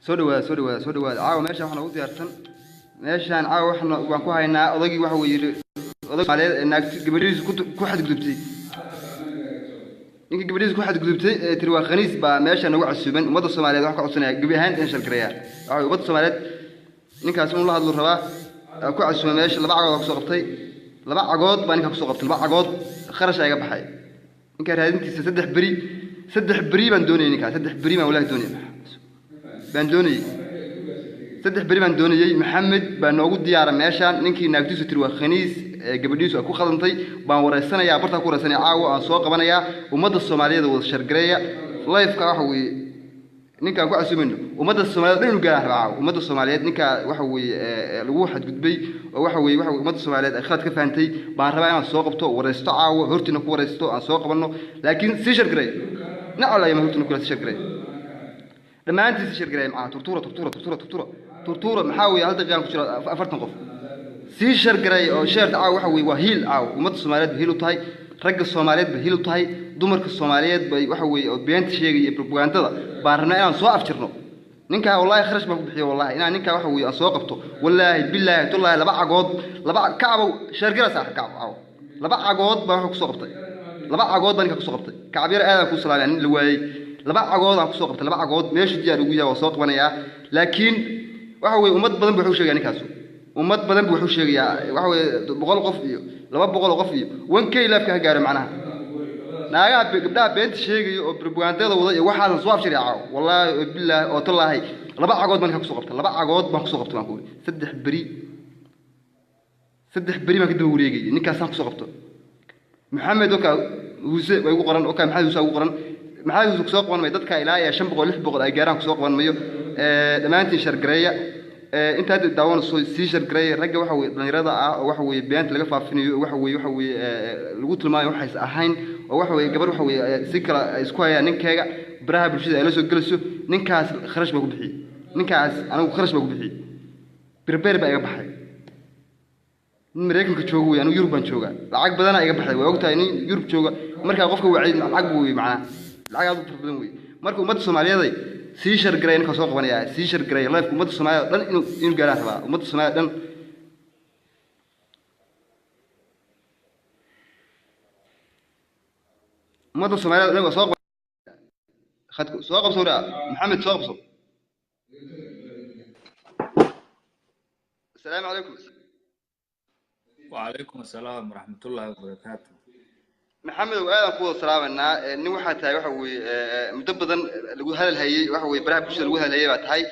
Soo dhawaada, soo dhawaada, soo dhawaada. Caawa meeshaan waxaa noogu diyaarsan, meeshaan caawa waxna waan ku haynaa odaygii waxa uu yidhi oday Soomaaliyeed ee naagti gabadhiisu ku xadgudubtay, ninkii gabadhiisu ku xadgudubtay ee tiri waa khaniis baa meesha nagu casuuban. Ummadda Soomaaliyeed waxaan ka codsanayaa gebi ahaan in shalgareeya. Waxa ummadda Soomaaliyeed ninkaas inuu la hadlu rabaa ku casuumay meesha. Laba cagood baa kusoo qabtay, laba cagood baa ninka kusoo qabtay, laba cagood kharash iga baxay ninkaa raadintiisa. 3 beri, 3 beri baan doonayay ninkaas, 3 beri baan walahi doonayay, baan doonayey, 3 beri baan doonayey. Maxamed baa noogu diyaara meeshaan. Ninkii naagtiisu tiri waa khaniis ee gabadhiisu ay ku khaldantay baan wareysanayaa, bartaa ku wareysanaya caawa aan soo qabanayaa. Ummadda Soomaaliyeed wada shargareeya live-ka. Waxa weeye ninkaan ku casuumayno ummadda Soomaaliyeed dhan inuu gaaraan rabaa caawa. Ummadda Soomaaliyeed ninkaa waxa weeye lagu xadgudbay oo waxa weeye ummadda Soomaaliyeed ay khalad ka fahantay baan rabaa inaan soo qabto, wareysto caawa, hortiina ku wareysto, aan soo qabanno. Laakiin sii shargareey nacala yama hortiina kula sii shargareey dhammaantiin, sii shargareey. Macaa turtuura, turtuura, turtuura, turtuura, turtuura. Maxaa weeye hal daqiiqaan ku jira 40 qof sii shargaray oo sheerta. Caawa waxa weeye waa hiil caawa ummadda Soomaaliyeed bay hiil u tahay, ragga Soomaaliyeed bay hiil u tahay, dumarka Soomaaliyeed bay waxa weeye oo beenta sheegaya iyo propagandada baan rabnaa inaan soo afjirno. Ninkaa wallaahi kharash baan ku bixiyo, wallahi inaan ninkaa waxa weeye aan soo qabto, wallaahi billaahi tullaahi. Laba cagood, laba kacbow shargara saaxib kacbo. Caawa laba cagood baan waxa kusoo qabtay, laba cagood baan ninkaa kusoo qabtay. Kacabyar aadaan kuu salaamaya. Nin la waayey laba cagood aan kusoo qabtay, laba cagood meeshu diyaar ugu yahay waa soo qabanayaa. Laakiin waxa weeye ummad badan buu wuxuu sheegaya ninkaasu, ummad badan buu wuxuu sheegayaa. Waxa weeye 100 qof iyo 200 oo qof iyo 1K live-ka ha gaaro. Macnaha naagaha gabdhaha beenta sheegaya oo propagandada wada iyo waxaasan soo afshiraya caawa, wallaahi oo billaahi oo tallaahi. Laba cagood baan ninkaa kusoo qabtay, laba cagood baan kusoo qabtay, baan ku uri 3 beri, 3 beri baan ka daba wareegayay ninkaasaan kusoo qabto. Maxamed oka Huuse way ugu qoran, oka Maxamed Huuse ugu qoran. Maxamed Huuse kusoo qaban mayo dadka ilaa iyo 500, 600 ay gaaraan kusoo qaban mayo. Dhammaantiin shargareeya inta hadda daawanayso, sii shargareeya. Ragga waxa weye dhalinyarada ah oo waxa weye beenta laga faafinayo oo waxa weye lagu tilmaamayo waxays ahayn oo waxa weye gabar waxa weye si kale ay isku hayaan ninkeega baraha bulshada ay la soo gelayso. Ninkaas kharash baa ku bixiyey, ninkaas anigu kharash baa ku bixiyey, berber baa iga baxay. Nin Maraykanka jooga wey, anigu Yurub baan joogaa, lacag badanaa iga baxday. Waa ogtahay nin Yurub jooga markaa qofka wacid lacag buu wey, macnaha lacag aad u fara badan wey. Marka ummadda Soomaaliyeeday sii shargaray, ninka soo qabanaya sii shargaray live. Ummadda Soomaaliyeed oo dhan inuu gaaraan rabaa, ummadda Soomaaliyeed dhan. Ummadda Soomaaliyeed oo dhan waa soo khadku soo qabso raa. Maxamed soo qabso. Asalaamu calaykum. وعليكم السلام ورحمة الله وبركاته. Maxamedow, aadaan ku wada salaamanaa. Nin waxaa tahay waxa weeye muddo badan lagu hadal hayey, waxa weeye baraha bulshada lagu hadal hayey baa tahay.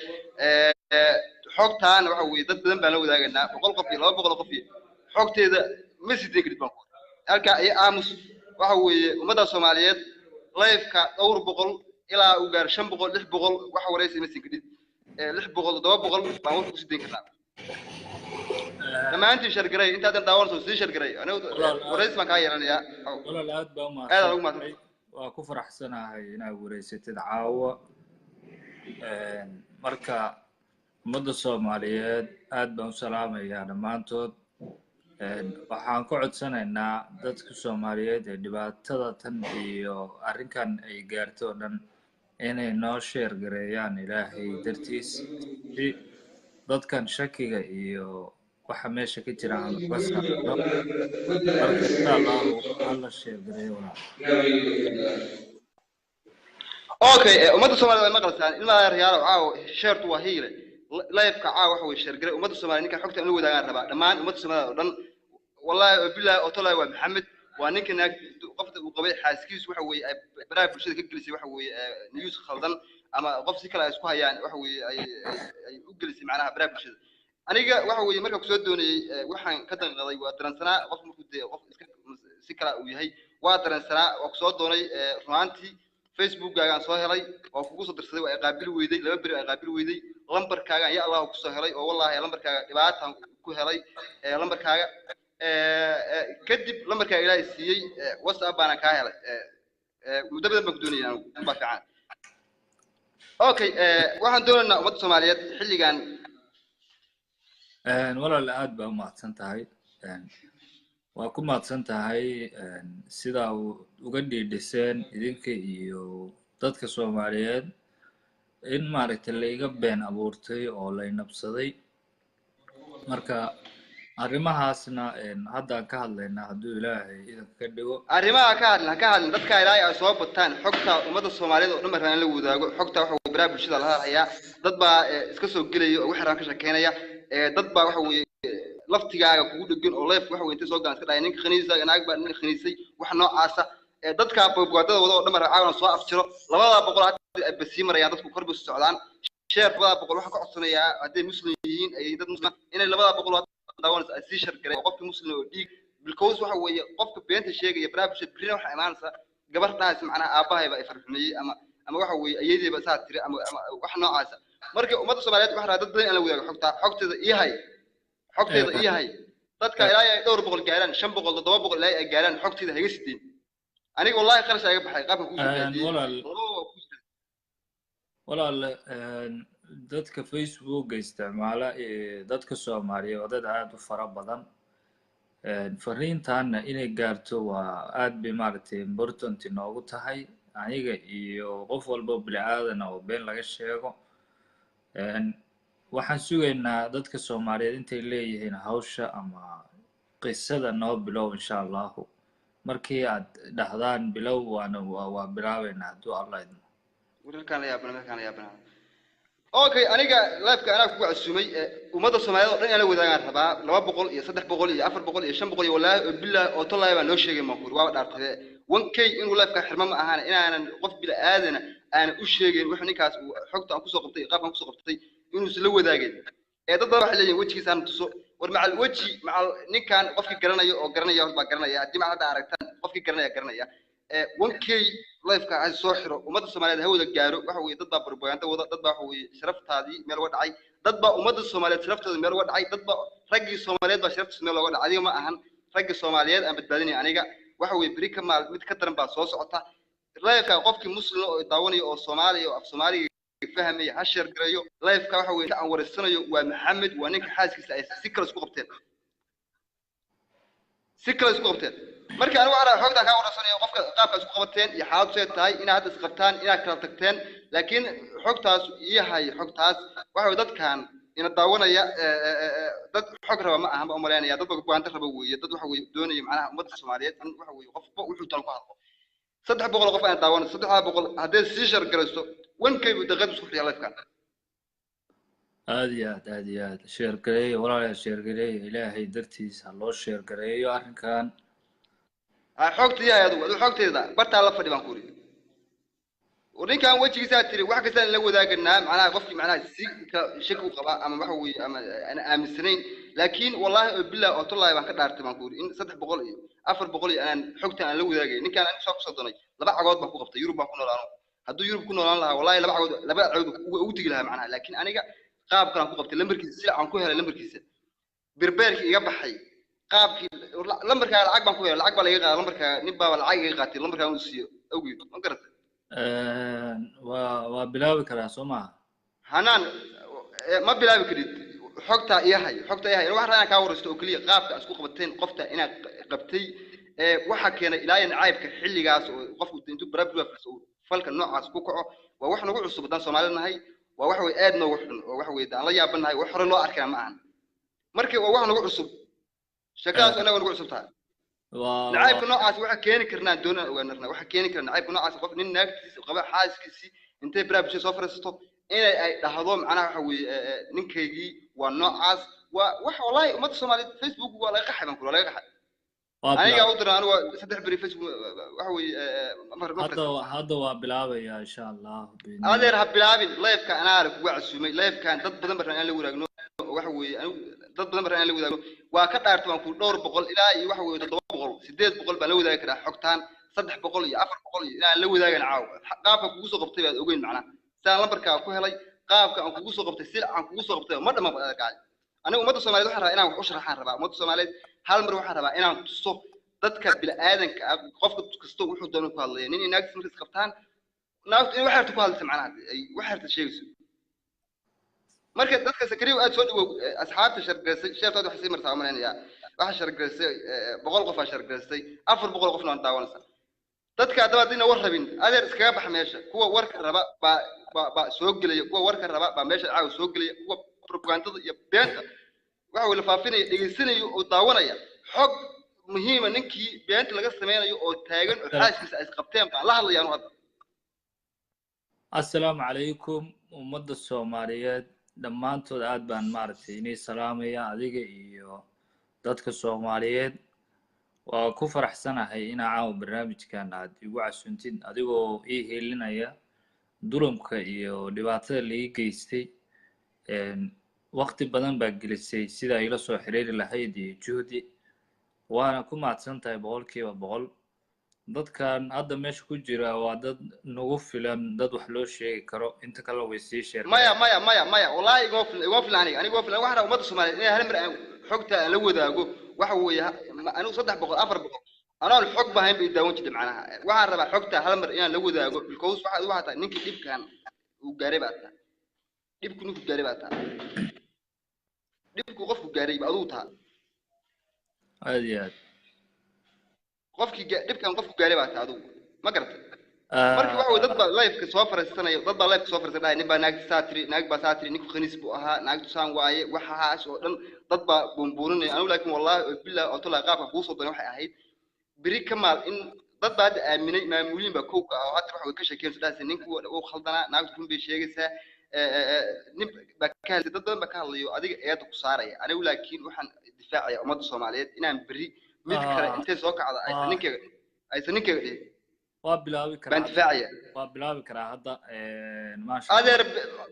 Xogtaana waxa weeye dad badan baan la wadaagaynaa, 100 qof iyo 200 qof iyo xogteeda ma sideen karid baan ku halkaa iyo aamus. Waxa weeye ummadda Soomaaliyeed live-ka dhowr boqol ilaa uu gaaro 500, 600 waxa waraysi ma siin karid. 600, 700 baan warka ku sideyn karnaa. Dhammaantiin shargaray, intaadan daawanayso sii shargaray. Anigu waraysi baan kaa yeelanayaa. Walaal, aad baa Aad ugu umahadsantahay, waa ku faraxsanahay inaad wareysatid caawa. Marka ummadda Soomaaliyeed aad baan u salaamayaa dhammaantood. Waxaan ka codsanaynaa dadka Soomaaliyeed ee dhibaatada tan iyo arrinkan ay gaarto oo dhan inay noo share gareeyaan Ilaahay dartiis, si dadkan shakiga iyo waxa meesha ka jira aan uga saarno. Marka insha Allahu hala share gareeyo, walaal. Okay, ummadda Soomaaliyeed way maqlaysaan, ilmaha yaalo. Caawa share-tu waa hiile, live-ka caawa waxa way share garay ummadda Soomaaliyeed. Ninka xogta in la wadaagaan rabaa dhammaan ummadda Soomaaliyeed oo dhan. Wallahi oo billahi oo tolay, waa Maxamed, waa ninka naag qofta uu qabay xaaskiisu waxa weeye ay baraha bulshada ka gelisay waxa weeye news khaldan, ama qof si kale ay isku hayaan waxa weeye ay u gelisay macnaha baraha bulshada. Aniga waxa weeye markaan kusoo doonayay, waxaan ka danqaday, waa dareensanaa qof markuu dee qof iska si kale uu yahay, waa dareensanaa. Waa kusoo doonay runaantii, Facebookkaagaan soo helay, waa kugu soo dirsaday, waa qaabili weyday, 2 beri waa qaabili weyday. Lambarkaagaan ya Allah kusoo helay oo wallahi lambarkaaga dhibaataan ku helay lambarkaaga. Kadib lambarkaaga Ilaahay siiyey, WhatsApp baana kaa helay. Muddo badan baan ku doonayay anigu, baa fiican. Okay, waxaan doonaynaa ummadda Soomaaliyeed xilligan. Walaal, aad baa u mahadsan tahay. Waa ku mahadsan tahay sidaa uga dhiidhiseen idinka iyo dadka Soomaaliyeed in maaragtay laiga been abuurtay oo lay nabsaday. Marka arrimahaasna haddaan ka hadlaynaa hadduu Ilaahay idanka ka dhigo. Arrimaha ka hadlin, ha ka hadlin. Dadka ilaahay ay soo bataan xogta ummadda Soomaaliyeed oo dhan baa rabaan in la wadaago xogta. Waxa weye baraha bulshada la hadlayaa, dad baa iska soo gelaya oo wax rabaan ka sheekeynaya. Dad baa waxa weeye laftigaaga kugu dhegan oo live waxa weye intay soo galaan iska dhahaya ninka khaniisa, naag baa nin khaniisay, wax noocaasa. Dadka propagandada wada oo dhan baa caawana soo afjiro. 200 hadda ay basii marayaan, dadku kor bay u socdaan. Share 200 waxaan ka codsanayaa, hadday muslim yihiin ay dad muslim inay 200 daawanaysa ay sii share gareeyaan. Qofkii muslim oo dhiig bilkows waxa weeye qofka beenta sheegaya baraha bulshada, berrina waxaa imaanaysa gabar dhahaysa macnaha aabahayba ay farxumeeyey ama waxa weeye ayeydayba saa tiri ama wax noocaasa. Marka ummadda Soomaaliyeed waxaa rabaa dad badan in la wadaago xogta. Xogteeda ii hay, xogteeda ii hay. Dadka ilaa ay dhowr boqol gaaraan, 500, 700 ilaa ay gaaraan, xogteeda haga sideen. Aniga wallahi kharash iga baxay qaabka kuu soo raadiyey. Walaal. Labadaba waa kuu soo Walaal, dadka Facebooka isticmaala ee dadka Soomaaliyeed waa dad aad u fara badan. Fariintaana inay gaarto waa aad bay maaragtay important inoogu tahay aniga iyo qof walba oo bini aadan oo been laga sheego. Waxaan sugaynaa dadka Soomaaliyeed intay leeyihiin hawsha ama qisada noo bilow. Insha Allahu markii aad dhahdaan bilow, waana waa bilaabeynaa hadduu Allah idmo. Wararkaan la yaabana, markaan la yaabana. Okay, aniga live-ka anaa kugu casuumay. Ummadda Soomaaliyeed oo dhan inaan la wadaagaan rabaa. 200 iyo 300 iyo 400 iyo 500 iyo wallaahi oo billahi oo tollahi baa noo sheegay mankuur, waaba dhaartay 1K inuu live-ka xirmo ma ahaan inaanan qof bila aadana aanan u sheegayn wuxuu ninkaas uu xogta aan kusoo qabtay, qaabkaan kusoo qabtay inuusan la wadaagayn. Ee dad badan waxay leeyihin wejigiisa aan tuso. War macal weji macal ninkan qofkii garanaya oo garanaya baa garanaya. Haddii macal hadda aragtaan, qofkii garanaya garanaya. 1K live-ka ha soo xiro, ummadda Soomaaliyeed ha wada gaaro. Waxa weeye dad baa propaganda wada, dad baa waxa weeye sharaftaadii meel uga dhacay, dad baa ummadda Soomaaliyeed sharaftooda meel uga dhacay, dad baa raggii Soomaaliyeed baa sharaftooda meel uga dhacay. Adiga ma ahan, raggii Soomaaliyeed aan badbaadinaya aniga. Waxa weeye beri ka maal mid ka daran baa soo socota. Live-ka qofkii muslim oo daawanaya oo Soomaaliya oo af Soomaaliga fahmaya ha share gareeyo live-ka. Waxa weeye aan wareysanayo waa Maxamed, waa ninka xaaskiisa ay si kale isku qabteen, si kale isku qabteen. Marka anigu waxaan xogta kaa wareysanayo qofka qaabka isku qabateen iyo xaaladu say tahay, inaad hadda isqabtaan, inaad kala tagteen, laakiin xogtaas ii hay. Xogtaas waxa weeye dadkan ina daawanaya dad xog raba ma ahan ba umalaynaya. Dad propaganda raba weeye, dad waxa weeye doonaya macnaha ummadda Soomaaliyeed in waxa weeye qofba wuxuu doon ku hadlo. 300 qof aan daawanay, 300 hadday sii share garayso, 1K buu daqiiqad isku xiriya live-kan. Aad iyo aad, aad iyo aad share gareeya, walaalayaal, share gareeya. Ilaahay dartiis ha loo share gareeyo arrinkan. Ha xogta yahay, adigu xogteeda bartaa la fadhi baan ku iri. Ninkan wejigiisaa tiri wax kastaan la wadaaganaa, macnaha qofkii macnaha si ka shaki u qabaa ama waxa weeye ama aan aaminsanayn. Laakiin wallahi oo billah oo tullahi baan ka dhaartay baan ku iri in 300 iyo 400 iyo aan xogta aan la wadaagay. Ninkan anigu soo kusoo doonay, laba cagood baan ku qabtay. Yurub baan ku noolaano. Hadduu Yurub ku noolaan lahaa, wallahi laba cagood, laba cagood ugu tegi lahaa macnaha. Laakiin aniga qaab kalaan ku qabtay lambarkiisa, si aan ku helay lambarkiisa, birbeerkii iga baxay qaabkii lambarkaa lacag baan ku helay, lacag baa laiga qaaday lambarkaa, nin baaba lacag iga qaatay lambarkaa uu siiyo awgeed, ma garatay? Waa bilaabi karaa, soo maha? Hanaan, ma bilaabi karid. Xogtaa iyo hay, xogtaa iyo hay. Waxaan rabaa inaan kaa waraysto oo keliya qaabka isku qabateen, qofta inaad qabtay, waxa keenay ilaa iyo nacaybka xilligaas oo qofku intuu barabula falka noocaas ku kaco. Waa wax nagu cusub haddaan Soomaali nahay. Waa wax wey aad noogu xun oo wax wey aan la yaabanahay, wax hore loo arkana ma ahan. Marka waa wax nagu cusub sheekadaas, annaga nagu cusub tahay. Nacaybka noocaas waxa keeni karnaa doonaan ogaanarnaa waxa keeni kara nacaybka noocaas, qof nin naagtiisa qaba, xaaskiisii intay baraha bulshada soo fariisato inay ay dhahdo macnaha waxa weeye ninkaygii waa noocaas. Waa wax wallahi ummadda Soomaaliyeed Facebook waa laga qaxay, baan kula laga qaxay. Aniga u diran, anigu 3 beri Facebook waxa weeye. Hadda waa bilaabaya insha Allah. Adeer, ha bilaabin live-ka, anaa kugu casuumay live-kan. Dad badan baan inaan la wadaagno, waxa weeye anigu dad badan baan inaan la wadaagno. Waa ka dhaartay, waan ku dhowr boqol ilaa iyo waxa weeye 700, 800 baan la wadaagi karaa xogtaan, 300 iyo 400 iyo inaan la wadaagan caawa. Qaabka kugu soo qabtay baad ogeyn, macnaha sidaan lambarkaa ku helay, qaabka aan kugu soo qabtay, sida aan kugu soo qabtay ma dhamma adeerkacay. Anigu ummadda Soomaaliyeed waxaan rabaa inaan wax u sharaxaan rabaa. Ummadda Soomaaliyeed hal mar waxaan rabaa inaan tuso dadka bini'aadanka ah, qofka kasta wuxuu doono ku hadlaya, nin iyo naagtiis markay is qabtaan, naagtu in wax yarta ku hadlaysa, macnaha ay wax yarta sheegayso. Marka dadka Sakariya aad soo dhawow. Asxaabta shargaysay sheeftaad waxay sii martaa umalaynayaa, waxa shargaysay 100 qof aa shargaysay, 400 qofna waan daawanaysaa. Dadka haddaba haddayna war rabin, adeer iskaga bax meesha. Kuwa warka raba baa soo gelaya, kuwa warka raba baa meesha caawa soo gelaya, kuwa propagandada iyo beenta waxa la faafinaya dhegeysanayo oo daawanaya. Xog muhiima ninkii beenta laga sameynayo oo taagan oo xaaskiisa ay isqabteen baan la hadlaya anu hadda. Assalaamu calaykum ummadda Soomaaliyeed dhammaantood, aad baan maaragtay inii salaamaya adiga iyo dadka Soomaaliyeed. Waa ku faraxsanahay inaa caawa barnaamijkan aad igu casuntid, adigoo ii heelinaya dulumka iyo dhibaatada laii geystay. Waqti badan baa gelisay sida ila soo xiriiri lahayd iyo juhdi, waana ku mahadsan tahay 100%. Dadkan hadda meesha ku jira waa dad nagu filan, dad wax loo sheegi karo, inta kalena way sii sheer. Maya, maya, maya, maya, wallahi iguma filan, iguma filan aniga, aniga iguma filan. Waxaan rabaa ummadda Soomaaliyeed inay hal mar aan xogta aan la wadaago. Waxa weeye anigu 300, 400 anoon xog bahayn bay daawan jirtay. Macnaha waxaan rabaa xogta hal mar inaan la wadaago, because waxaa tahay ninkii dhibkan uu gaaray baa tahay, dhibku ninku gaaray baa tahay, dhibku qofku gaaray ba adigu tahay. Aad iyo aad. Qofkii dhibkan qofku gaaray baa tahay adigu, ma garatay? Marka waxa weye dad baa live-ka soo fariisanaya, dad baa live-ka soo fariisanaya, nin baa naagti saa tiri, naag baa saa tiri, ninku khaniis buu ahaa, naagtu saan waaye, waxaas oo dhan dad baa buunbuuninaya. Anigu laakiin wallahi oo billahi oo tolaa qaabka kuu soo doonay waxay ahayd beri ka maal in dad baa hadda aaminay, maamuliin baa kowka ah oo hadda waxa way ka sheekeen dhahaysa ninku uu khaldanaa, naagtu run bay sheegaysaa, nin baa ka hadlay, dad badan baa ka hadlayo adiga eedda ku saaraya. Anigu laakiin waxaan difaacaya ummadda Soomaaliyeed inaan beri mid kale intay soo kacda aysan ninkeyga dhihin. Waa bilaabi karaa baan difaacaya. Waa bilaabi karaa hadda, maasha. Adeer,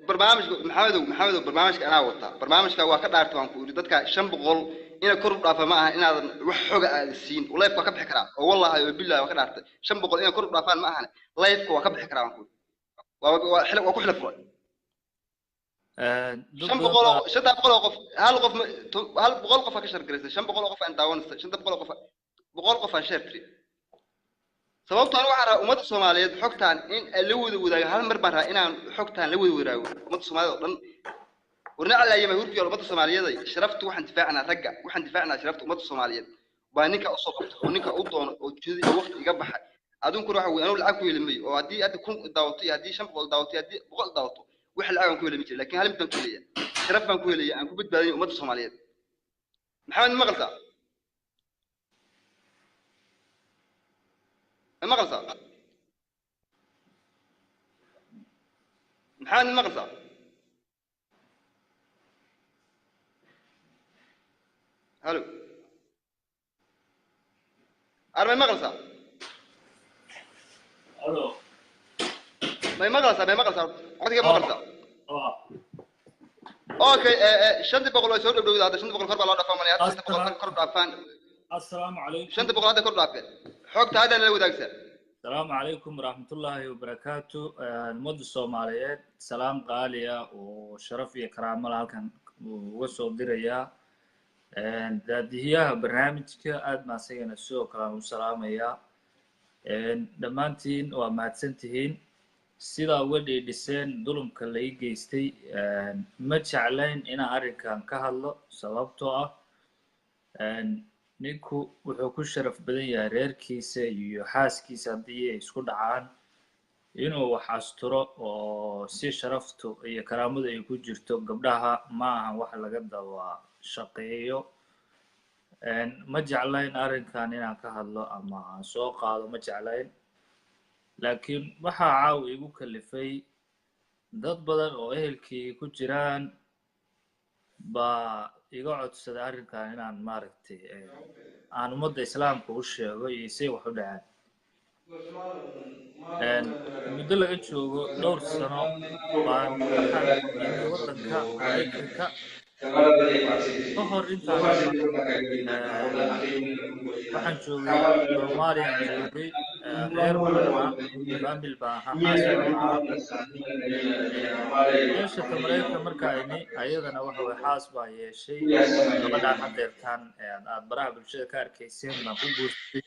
barnaamijka Maxamedow, Maxamedow, barnaamijka anaa wata. Barnaamijka waa ka dhaartay, waan ku iri dadka 500 ina kor u dhaafa ma aha inaadan wax xoga aada siin, live waa ka bixi karaa oo wallahi oo billahi waa ka dhaartay, 500 ina kor u dhaafaan ma ahan, live waa ka bixi karaa, waan ku iri waa ku xila furay. 500 oo 500 oo qof, hal qof hal 100 qof aa ka shargaraysay, 500 oo qof aan daawanaysa, 500 oo qof, 100 qof aan share tiri. Sababto anigu waxaan rabaa ummadda Soomaaliyeed xogtaan in aan la wada wadaago. Hal mar baan rabaa inaan xogtaan la wada wadaago ummadda Soomaaliyeed oo dhan. Warna calaayama hurkiyo ummadda Soomaaliyeed sharaftu, waxaan difaacnaa ragga, waxaan difaacnaa sharafta ummadda Soomaaliyeed baa ninka usoo qabtay oo ninka u doono oo jidada iyo waqti iga baxay. Adunkuna waxa weye anigu lacag ku heli mayo, oo haddii hadda 1000 daawato iyo haddii 500 daawato iyo haddii 100 daawato, wax lacag aan ku heli ma jiro, laakiin hal mid baan ku helaya, sharaf baan ku helaya aan ku badbaadinay ummadda Soomaaliyeed. Maxamed, ma maqalsaa? Ma maqalsaa? Maxamed, ma maqalsaa? Halo, ar may maqalsaa? Halo. May maqalsaa? May maqalsaa? Codkiga ma maqalsaa? Okay, 500 way soo dhowdhowda hadda, 500 kor baa loo dhaafaa malaya hadda, 500 kor dhaafaan. Assalaamu calaykum. 500 hadda kor dhaafeen, xogta hadda nala wadaagsaa. Asalaamu calaykum waraxmatullaahi wabarakaatu ummadda Soomaaliyeed. Salaam qaaliya oo sharaf iyo karaamo la halkan uga soo dirayaa. Daadihiyaha barnaamijka aad baan isagana sidoo kale aan u salaamayaa. Dhammaantiin waa mahadsan tihiin. Sidaa uga dhiidhiseen dulumka la ii geystay. Ma jeclayn inaan arrinkan ka hadlo, sababtoo ah ninku wuxuu ku sharaf badan yahay reerkiisa iyo xaaskiisa. Haddii ay isku dhacaan, inuu wax asturo oo si sharaftu iyo karaamadu ay ku jirto. Gabdhaha ma ahan wax laga daba shaqeeyo. Ma jeclayn arrinkan inaan ka hadlo ama aan soo qaado, ma jeclayn, laakiin waxaa caawa igu kalifay dad badan oo ehelkii ku jiraan baa iga codsaday arrinkan inaan, maaragtay, aan ummadda Islaamka u sheego iyo say wax u dhaceen. Muddo laga joogo dhowr sano baan waxaan imi waddanka Maraykanka. Ka hor intaan waxaan joogay Soomaaliya, joogay, reer baan ahaa, family baan ahaa, xaas baan ahaa. Meesha ta Maraykanka markaa imi, ayadana waxa weye xaas baan yeeshay. Gabadhaan haddeertaan aad baraha bulshada ka arkayseen baan ku guursaday.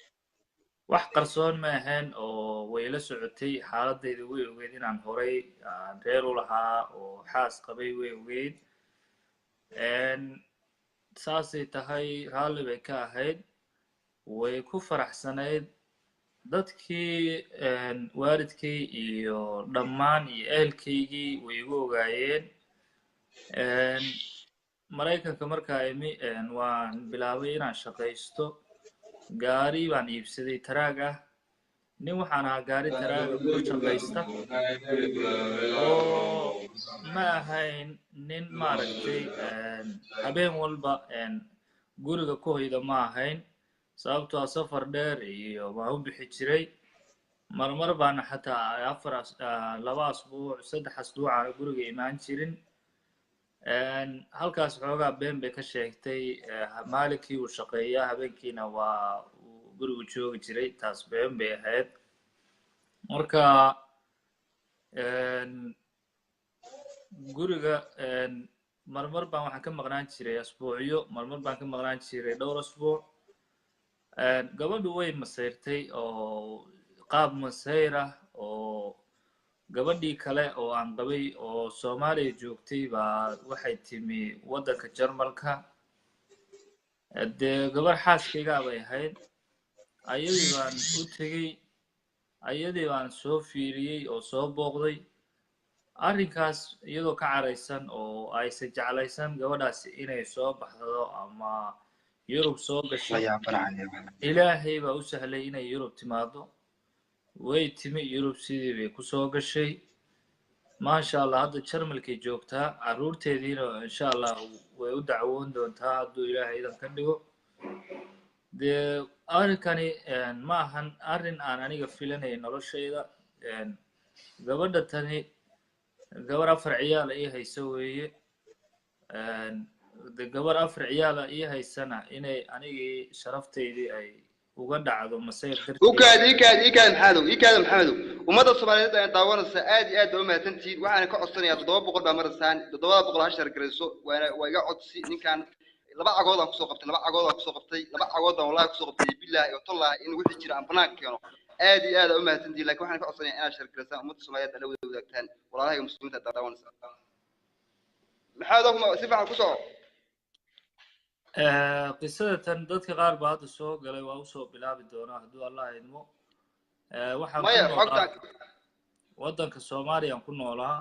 Wax qarsoon ma ahayn oo way la socotay xaaladayda, way ogeyd inaan horay aan reer u lahaa oo xaas qabay, way ogeyd. Saasay tahay, raalli bay ka ahayd, way ku faraxsanayd. Dadkii waalidkay iyo dhammaan iyo ehelkaygii way igu ogaayeen. Maraykanka markaa imi, waan bilaabay inaan shaqaysto. Gaari baan iibsaday taraag ah. Nin waxaan ahaa gaari taraaga ku shaqaysta oo ma ahayn nin, maaragtay, habeen walba guriga ku hoyda ma ahayn, sababtoo ah safar dheer iyo waan u bixi jiray. Marmar baana xataa 4, 2 asbuuc, 3 asbuuc aan guriga imaan jirin. Halkaas xoogaa been bay ka sheegtay. Maalinkii uu shaqeeyaa, habeenkiina waa uu gurigu joogi jiray. Taas been bay ahayd. Marka guriga marmar baan waxaan ka maqnaan jiray asbuucyo, marmar baan ka maqnaan jiray dhowr asbuuc. Gabadhu way masayrtay oo qaab masayr ah oo gabadhii kale oo aan qabay oo Soomaaliya joogtay baa waxay timi waddanka Jarmalka. Dee gabar xaaskaygaa bay ahayd. Ayadii baan u tegey, ayadii baan soo fiiriyey oo soo booqday. Arrinkaas iyadoo ka caraysan oo aysan jeclaysan gabadhaasi inay soo baxdo ama Yurub soo gasho, Ilaahay baa u sahlay inay Yurub timaado. Way timi Yurub, sidii bay kusoo gashay, maasha Allah. Hadda Jarmalkay joogtaa, carruurteediina insha Allah way u dacwoon doontaa hadduu Ilaahay idan ka dhigo. Dee arrinkani ma ahan arrin aan aniga filanayay noloshayda. Gabadha tani gabar afar ciyaala ii haysa weeye. De gabar afar ciyaala ii haysana inay anigii sharaftaydii ay uga dhacdo masayr darteed. Ukaad, ikaad, ikaad, Maxamedow, ikaad, Maxamedow. Ummadda Soomaaliyeed ayaan daawanaysa, aad iyo aad baa umahadsantihiin. Waxaana ka codsanayaa, 700 baa maraysaan, 700 ha share garayso. Waana waa iga codsi. Ninkan laba cagood aan kusoo qabtay, laba cagood aan kusoo qabtay, laba cagood baan wallahi kusoo qabtay, billahi oo tallahi, in wixii jira aan banaanka keeno. Aad iyo aad aa umahadsantihiin, laakiin waxaan ka codsanayaa inaad share garaysaan, ummadda Soomaaliyeed aad la wada wadaagtaan, walaalahayga muslimiinta aad daawanaysa. Maxamed, si fiican ku soco. Qisada tan dadka qaar baa hadda soo galay, waa usoo bilaabi doonaa hadduu Allah idmo. Waxaan ku maya noolaa xogta waddanka Soomaaliyaan ku noolaa.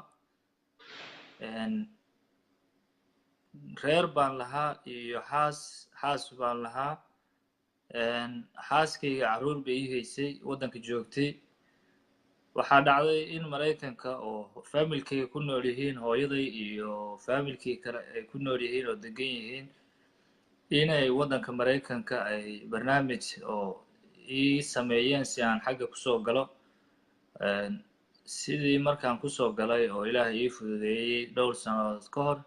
Reer baan lahaa iyo xaas, xaas baan lahaa. Xaaskayga carruur bay ii haysay, waddanka joogtay. Waxaa dhacday in Maraykanka oo familkayga ku nool yihiin, hooyaday iyo familkii kale ay ku nool yihiin oo degan yihiin, inay waddanka Maraykanka ay barnaamij oo ii sameeyeen si aan xagga kusoo galo. Sidii markaan kusoo galay oo Ilaahay ii fududeeyey dhowr sannadood ka hor,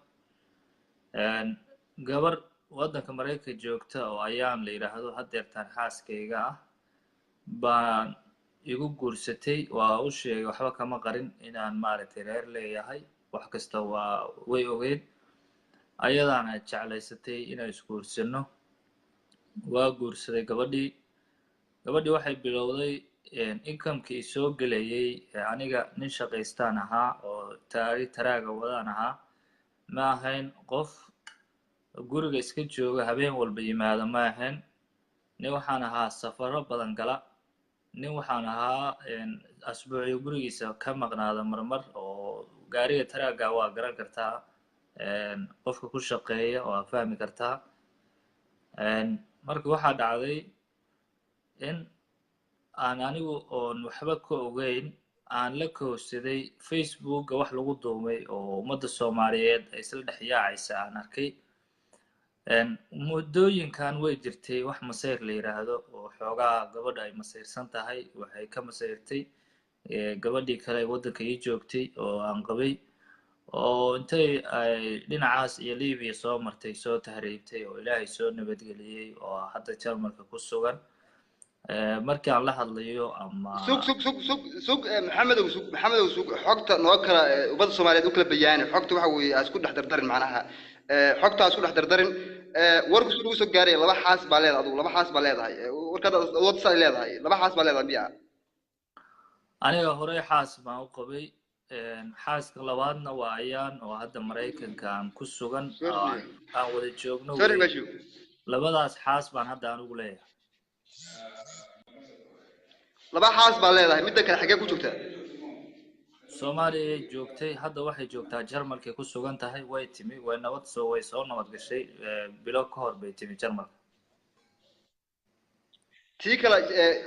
gabar waddanka Maraykanka joogta oo Ayaan la yidhaahdo, haddeertaan xaaskayga ah, baan igu guursatay. Waa u sheegay, waxba kama qarin inaan, maaragtay, reer leeyahay. Wax kasta waa way ogeyd. Ayadaana jeclaysatay inaan isguursano. Waa guursaday gabadhii. Gabadhii waxay bilowday Income-kii soo gelayay, aniga nin shaqaystaan ahaa oo taari taraaga wadaan ahaa. Ma ahayn qof guriga iska jooga, habeen walba yimaada ma ahayn. Nin waxaan ahaa safaro badan gala, nin waxaan ahaa asbuucyo gurigiisa ka maqnaada marmar, oo gaariga taraaga waa garan kartaa, qofka ku shaqeeya waa fahmi kartaa. Marka waxaa dhacday in aan anigu oon waxba ka ogeyn aan la koobsaday Facebooka wax lagu duumay oo ummadda Soomaaliyeed ay isla dhex yaacaysa aan arkay. Muddooyinkan way jirtay wax masayr la yidhaahdo oo xoogaa gabadha ay masayrsan tahay. Waxay ka masayrtay gabadhii kale ee waddanka ii joogtay oo aan qabay, oo intay ay dhinacaas iyo Libiya soo martay, soo tahriibtay, oo Ilaahay soo nabadgeliyey, oo hadda Jarmalka ku sugan. Markii aan la hadlayo ama Sug, sug, sug, sug, sug, Maxamedow, sug, Maxamedow, sug. Xogta noo kala ummadda Soomaaliyeed u kala bayaani. Xogta waxa weeye ha isku dhex dardarin, macnaha xogta ha isku dhex dardarin. Warku si lagu soo gaaray, laba xaas baa leedahay adigu, laba xaas baa leedahay. Warkaad wad saa leedahay, laba xaas baa leedahay miya? Aniga horey xaas baan u qabay. Xaaska labaadna waa Ayaan oo hadda Maraykanka aan ku sugan oo aan wada joogno. Sorry. Wey Mashu labadaas xaas baan hadda anigu leeyahay. Laba xaas baa leedahay. Midda kale xaggee ku joogtaa? Soomaaliya joogtay, hadda waxay joogtaa Jarmalkay ku sugan tahay. Way timi, way nabad soo, way soo nabad gashay. Bilo ka hor bay timi Jarmalka. Tii kale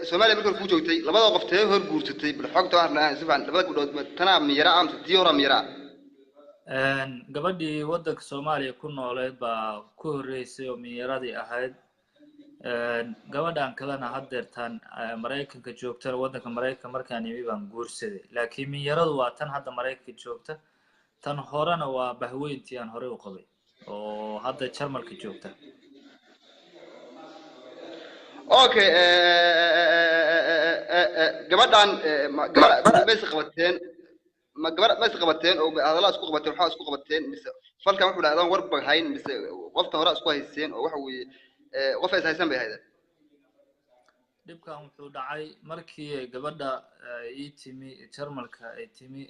Soomaaliya markii hore ku joogtay, labada qof tee hor guursatay? Bal xogta waxaan rabnaa si fiican. Labada gabdhood tanaa miyara ah mise tii horaa miyara ah? Gabadhii waddanka Soomaaliya ku nooleed baa ku horreysay oo minyaradii ahayd. Gabadhan kalena haddeertaan Maraykanka joogtana, waddanka Maraykanka markaan imi baan guursaday, laakiin minyaradu waa tan hadda Maraykanka joogta. Tan horena waa bahweyntii aan horey u qabay oo hadda Jarmalka joogta. Okay, gabadhan gabadha ma is qabateen? Ma gabadha ma is qabateen oo hadallaa isku qabateen, waxaa isku qabateen, mise falkan wuxuu dhahay adaan warba hayn, mise qofta hore isku hayseen oo waxa weeye qof ay is haysan bay ahaydeen? Dhibkan wuxuu dhacay markii ay gabadha ii timi Jarmalka ay timi.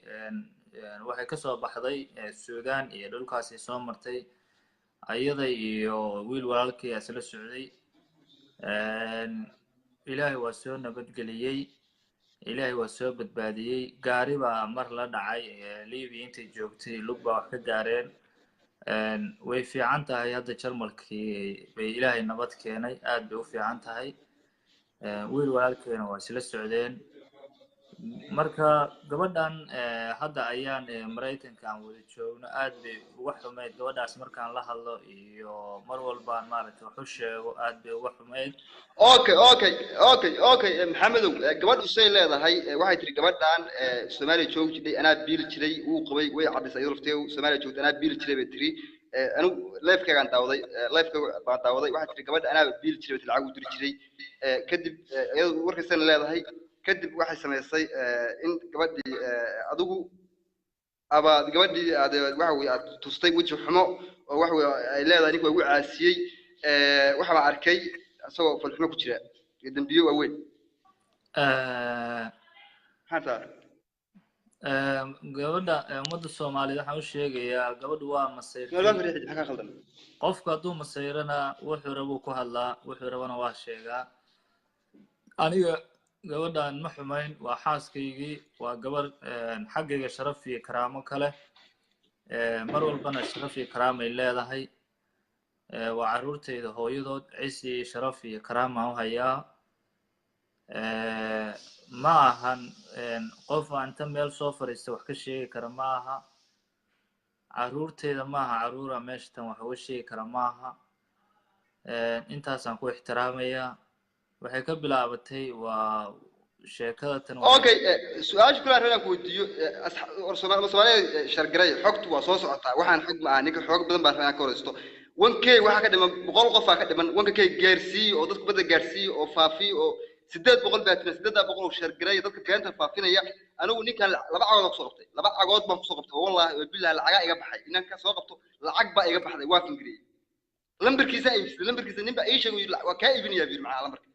Waxay kasoo baxday Suudaan iyo dhulkaasay soo martay, ayada iyo wiil walaalkii isla socday. Ilaahay waa soo nabadgeliyey, Ilaahay waa soo badbaadiyey. Gaari baa mar la dhacay Libiya intay joogtay, lug baa wax ka gaareen. Way fiican tahay hadda, Jarmalkii bay Ilaahay nabad keenay, aad bay u fiican tahay. Wiil walaalkeena waa isla socdeen. Marka gabadhan hadda ayaan Maraykanka aan wada joogno aad bay uga xumayd gabadhaas. Markaan la hadlo iyo mar walbaan maaragtay wax u sheego, aad bay uga xumayd. Okay, Maxamedow, gabadhu say leedahay, waxay tiri gabadhan Soomaaliya joogi jiray anaa biili jiray, wuu qabay, way caddaysay iyadoo lafteedu Soomaaliya joogta, anaa biili jiray bay tiri. Anigu live-kaygaan daawaday, live-kayga baan daawaday. Waxay tiri gabadha anaa biili jiray bay tiri, lacag u diri jiray. Kadib iyadu warkaysana leedahay, kadib waxay samaysay in gabadhii adigu aba gabadhii aad waxa weye aad tustay weji xumo, oo waxa weye ay leedahay ninka waa igu caasiyey, waxa baan arkay isagoo falxumo ku jira iyo dembiyo waaweyn. Maxaa taa? Gabadha, ummadda Soomaaliyeed waxaan u sheegayaa, gabadhu waa masayrtay. Meel baa fariixid, maxaa ka khaldan? Qofku hadduu masayrana wuxuu rabuu ku hadlaa, wuxuu rabana waa sheegaa. Aniga gabadhan ma xumayn, waa xaaskaygii, waa gabar xaggayga sharaf iyo karaamo kale, mar walbana sharaf iyo karaamay leedahay. Waa carruurtayda hooyadood, cisi iyo sharaf iyo karaamaan u hayaa. Ma ahan qof aan inta meel soo fadhiista wax ka sheegi kara ma aha. Carruurtayda ma aha carruura meesha tan wax uga sheegi kara ma aha. Intaasaan ku ixtiraamayaa. Waxay ka bilaabatay waa sheekada tan waxay Okay, su-aasha kula rabaa ku weydiiyo, war Soomaaliya shargaray, xogtu waa soo socotaa. Waxaan xog ma aha, ninka xoog badan baa rabaa inaan ka wareysto. 1K waxaa ka dhiman 100 qof aa ka dhiman. 1K gaarsiiyo oo dadku badda gaarsiiyo oo faafiyo, oo 800 baa tira, 800 oo shargaray dadka beenta faafinaya. Anigu ninkan laba cagood kusoo qabtay, laba cagood baan kusoo qabtay, wallahi wa billahi, lacagaa iga baxay inaan ka soo qabto, lacag baa iga baxday. Waa fingariyey, lambarkiisa iibsaday, lambarkiisa nin baa ii sheegay, waa kaa iibinayaa buu yidhi, macnaha lambarka.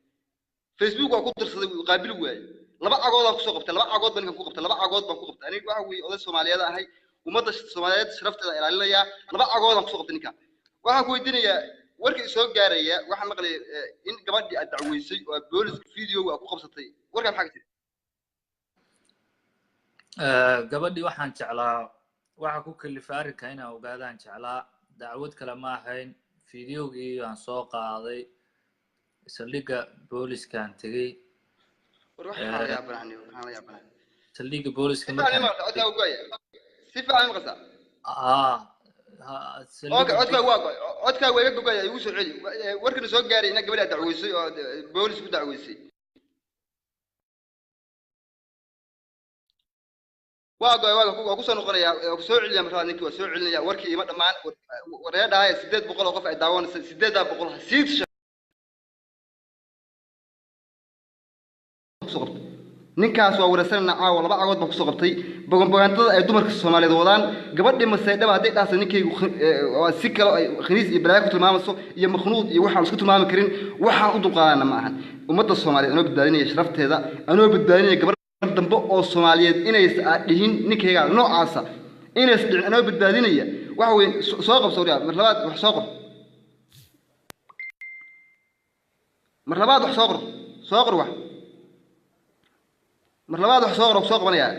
Facebook waa ku dirsaday, wuu qaabili waayey. Laba cagood aan kusoo qabtay, laba cagood baan ninkan ku qabtay, laba cagood baan ku qabtay. Aniga waxa weeye oday Soomaaliyeed ahay, ummadda Soomaaliyeed sharafteeda ilaalinayaa. Laba cagood aan kusoo qabtay ninkan. Waxaan ku weydiinayaa warka isoo gaaraya, waxaan maqlay in gabadhii aad dacweysay oo aad booliska video aad ku qabsatay. Warkaa maxaa ka jira? Gabadhii waxaan jeclaa, waxa ku kalifay arrinka inaan ogaadaan jeclaa. Dacwad kale ma ahayn, fideogii aan soo qaaday, saldhigga booliskaan tegey. War waxaan la yaabanahay, waxaan la yaabanahay. Saldhigga booliska Si fiican markaan ima maqashaa? Codkaaga go'aya. Si fiican ima maqashaa? Haa, Okay, saldhigga codkaaga waa go'ay, codkaaga waa iga gogaya, igu soo celi. Warkana soo gaaray ina gabadhi aad dacweysay oo aad boolis ku dacweysay. Waa go'ay, waa ku soo noqonayaa, waa ku soo celinaya markaa. Ninkii waa soo celinaya, warkii ima dhammaan. Wareedhaaya 800 oo qof ay daawanaysa, 800 ha sii kusoo qabtay. Ninkaas waa wareysanayna caawa. Laba cagood baan kusoo qabtay. Bogonbogaantada ay dumarka Soomaaliyeed wadaan, gabadhii maseydhaba hadday dhahso ninkaygu waa si kale ay khaniis iyo balaayo ku tilmaamayso iyo makhnuud iyo waxaan isku tilmaami karin, waxaan u dulqaadana ma ahan. Ummadda Soomaaliyeed anoo badbaadinaya sharafteeda, anoo badbaadinaya gabar dambe oo Soomaaliyeed inaysa aad dhihin ninkayga noocaasa, inaysa dhicin, anoo badbaadinaya waxa weeye. Soo qabso waryaa. Mar labaad wax soo qor, mar labaad wax soo qor, soo qor wax, mar labaad wax soo qor. Soo qabanayaa,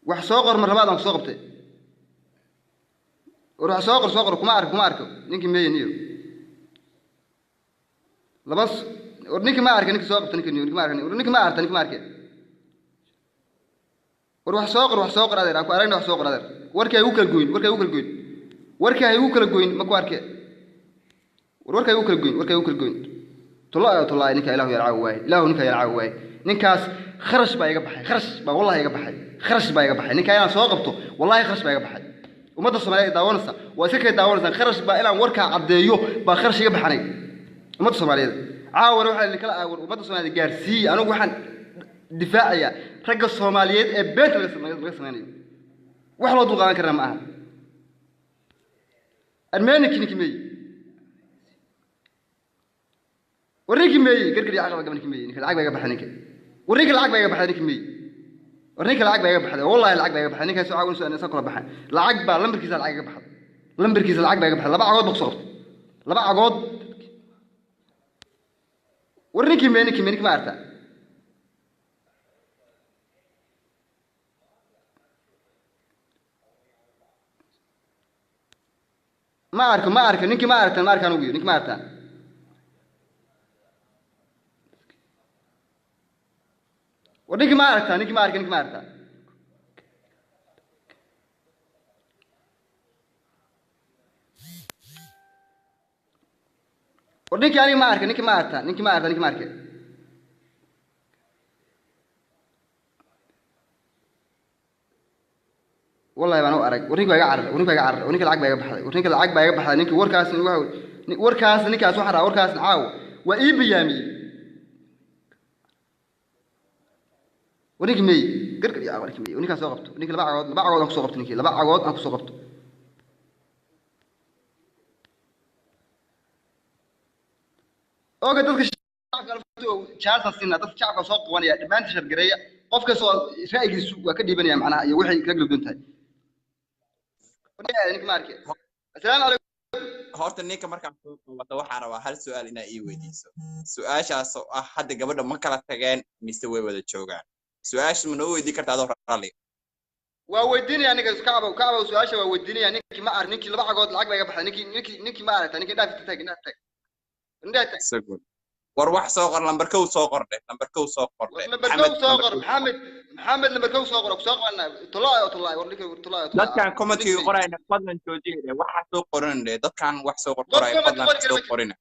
wax soo qor. Mar labaad aan ku soo qabtay. War wax soo qor, soo qor. Kuma arko, kuma arko. Ninkii meeye niyo? Laba war ninkii ma arka, ninkii soo qabta, ninkii niyo, ninkii ma arka. War ninkii ma arta, ninkii ma arke. War wax soo qor, wax soo qor adeer, aan ku aragna. Wax soo qor adeer. Warkii ha igu kala goyn, warkii ha igu kala goyn, warkii ha igu kala goyn. Ma ku arke? War warkii ha igu kala goyn, warkii ha igu kala goyn. Tolaa tolaa, ninka Ilaahu yarcaawi waaye, Ilaahu ninka yarcaawi waaye. Ninkaas kharash baa iga baxay, kharash baa wallahi iga baxay, kharash baa iga baxay. Ninka inaan soo qabto wallahi kharash baa iga baxay. Ummadda Soomaaliyeed ay daawanaysa, waa iska kay daawanaysaa. Kharash baa inaan warkaa caddeeyo baa kharash iga baxanay. Ummadda Soomaaliyeed caawana waxaa idin kala aawar, ummadda Soomaaliyeed gaarsiiyey. Anigu waxaan difaacayaa ragga Soomaaliyeed ee beenta laga samaynayo. Wax loo dulqaadan karana ma aha. Armeenikii ninkii meeye? War ninkii meeye? Gargar iyo caqaba gaba ninkii meeye? Ninka lacag baa iga baxday ninka. War ninka lacag baa iga baxday ninkii meeye? War ninka lacag baa iga baxday, wallahi lacag baa iga baxday. Ninkaas caawin soo insan kula baxay, lacag baa lambarkiisa lacag iga baxday, lambarkiisa lacag baa iga baxday. Laba cagood baa kusoo qabtay, laba cagood. War ninkii meeye? Ninkii meeye? Ninkii ma artaa? Ma arko, ma arko ninkii. Ma aragtaan? Ma arkaan ugu ninkii, ma aragtaan? War ninkii ma aragtaa? Ninkii ma arka, ninkii ma aragtaa? War ninkii aniga ma arka, ninkii ma aragtaa? Ninkii ma aragtaa? Ninkii ma arke? Wallahi baan u arag. War ninki waa iga cararay, war ninki waa iga cararay, war ninka lacag baa iga baxday, war ninka lacag baa iga baxday. Ninkii warkaas waxa warkaas ninkaas waxaan rabaa warkaas caawa waa ii biyaamiyey. War ninkii meey? Gargar iyo caawa ninkii meey? War ninkaas soo qabto ninkii. Laba cagood, laba cagood aan kusoo qabto ninkii, laba cagood aan kusoo qabto. Oga dadka shacabka chance siinaa, dadka shacabka soo qabanaya dhammaantii shargareeya. Qof kastoo ra'yigiisu waa ka dhiibanaya macnaha iyo waxay kala gudboon tahay. Ninka ma arke? Asalaamu calaykum. Horta ninka markaan soo qabato waxaan rabaa hal su'aal inaa ii weydiiso, su'aashaas oo ah hadda gabadha ma kala tageen mise way wada joogaan? Su'aasha ma noo weydii kartaa adoo raalli? Waa weydiinaya ninka kacbow, kacbow su-aasha waa weydiinaya. Ninkii ma ark? Ninkii laba cagood lacag baa iga baxday. Ninkii, ninkii, ninkii ma aragta? Ninkii indhaha taag, indhaha taag, indhaha taag. Isagu. War wax soo qor, lambar kow soo qordhe, lambar kow soo qordhe. Lambar kow soo qor. Maxamed, Maxamed, lambar kow soo qor, soo qabanaa. Tolaa tolaa, war ninka tolaa tolaa. Dadkan commentiga qorayna fadlan joojiya, waxa soo qoran dhe. Dadkan wax soo qor qoraya fadlan ha soo qorina.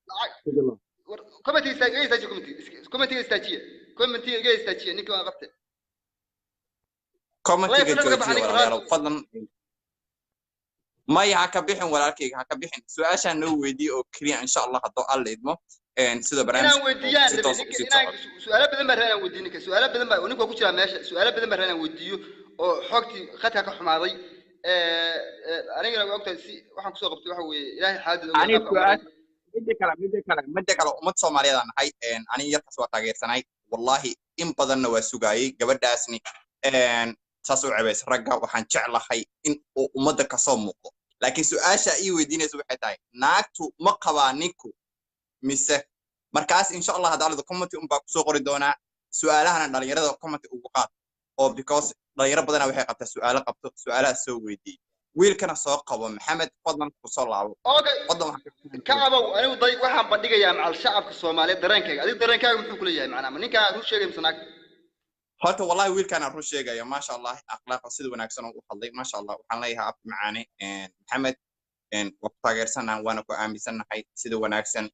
War commentiga istaajiya, iga istaajiya commentiga, commentiga istaajiya, commentiga iga istaajiya. Ninka waan qabtay. Commentiga joojiya walaalayaal fadlan. Maya, ha ka bixin walaalkayga, ha ka bixin. Su-aashaan noo weydiiye oo keliya, insha Allah haddoo Alla idmo sida inaan barnaamijka weydiiyaan si rabay toos ninka usii inaan socdo. Su-aalo badan baan rabay inaan weydiiyo ninka, su-aalo badan baa ninka waa ku jiraa meesha. Su-aalo badan baan rabay inaan weydiiyo oo xogtii khadka ka xumaaday. Anigana waa ogtahay si waxaan kusoo qabtay waxa weeye Ilaahay xaaladooda Aniga qaabka u maray. Su-aasha Midda kale ummad Soomaaliyeed aan nahay. Aniga yarkaas waa taageersanay, wallahi, in badanna waa sugaayey gabadhaasni. Saas u cebays ragga, waxaan jeclahay in uu ummadda kasoo muuqdo, laakiin su-aasha ii weydiinaysa waxay tahay, naagtu ma qabaa ninku mise? Markaas insha Allah hadaalada comment unbaa kusoo qori doonaa su-aalahana. Dhalinyarada comment ugu qaad oo because dhalinyaro badanaa waxay qabtaa su-aalo qabto, su-aalaha soo weydiiyey. Wiilkana soo qabo, Maxamed, fadlan kusoo laabo. Okay. Fadlan waxaan Kacabow, anigu day waxaan bandhigayaa macal shacabka Soomaaliyeed dareenkayga. Adiga dareenkaaga muxuu kula yahay? Macnaa, ma ninkaa run sheegay mise naag? Horta wallahi wiilkaan run sheegaya, maasha Allah, akhlaaqa sida wanaagsan oo u hadlay, maasha Allah. Waxaan leeyahay abti macaane Maxamed, waa ku taageersanahay, waana ku aaminsannahay sida wanaagsan.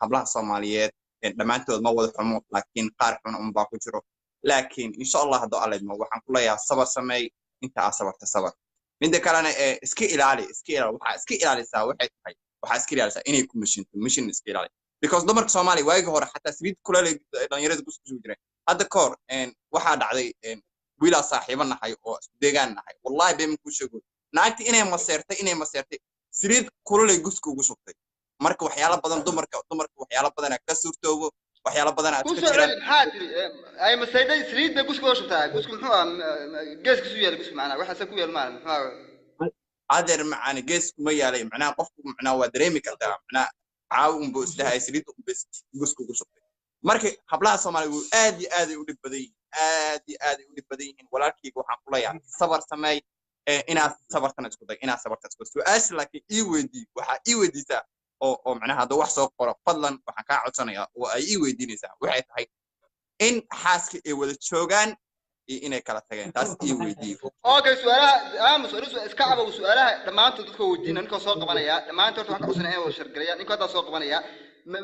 Hablaha Soomaaliyeed dhammaantood ma wada xumo, laakiin qaar xun unbaa ku jiro. Laakiin insha Allah hadduu Alla idmo, waxaan ku leeyahay sabar sameey inta aad sabarta sabar. Midda kalena iska ilaali, iska ilaali. Waxaa iska ilaalisaa waxay tahay, waxaa iska ilaalisaa inay ku mashinto mashin, iska ilaali, because dumarka Soomaaliya waagii hore xataa saliid kuleel ay dhalinyarada ku sugi jireen. Hadda ka hor waxaa dhacday wiilaa saaxiibo nahay oo isku deegaan nahay, wallahi been kuu sheego, naagti inay maseertay saliid kululay guska ugu shubtay. Marka waxyaalo badan dumarka waxyaalo badanaa ka suurtoobo, waxyaalo badanaa ku iska soo jiraan. Celi, maxaa tiri? Ay masayday saliid bay guska uga shubtaa. Gusku muxuu ah? Geeskiisu yaal gusku, macnaa waxaase ku yaal maala muxuu ah? Adeer macaani, gees kuma yaalay, macnaha qofku macnaha waa dareemi kartaa, macnaha caawi unbuu isdhahay, saliid unbay guska ugu shubtay. Marka hablaha Soomaaliya wuu aad iyo aad ay u dhib badan yihiin, aad iyo aad ay u dhib badan yihiin. Walaalkayga waxaan ku leeyahay sabar sameey, inaad sabartana isku day, inaad sabarta isku day. Su-aasha laakiin ii weydii, waxaa ii weydiisaa oo macnaha hadduu wax soo qoro, fadlan waxaan kaa codsanayaa oo ay ii weydiinaysaa waxay tahay in xaaska ay wada joogaan iyo inay kala tageen. Taas ii weydiiyo. Okay, su-aalaha aamus iska cabow. Su-aalaha dhammaantood dadka weydiina, ninkoo soo qabanaya dhammaantood horta waxaan ka codsanaya inay wada shargareeyaan. Ninkoo haddaa soo qabanaya,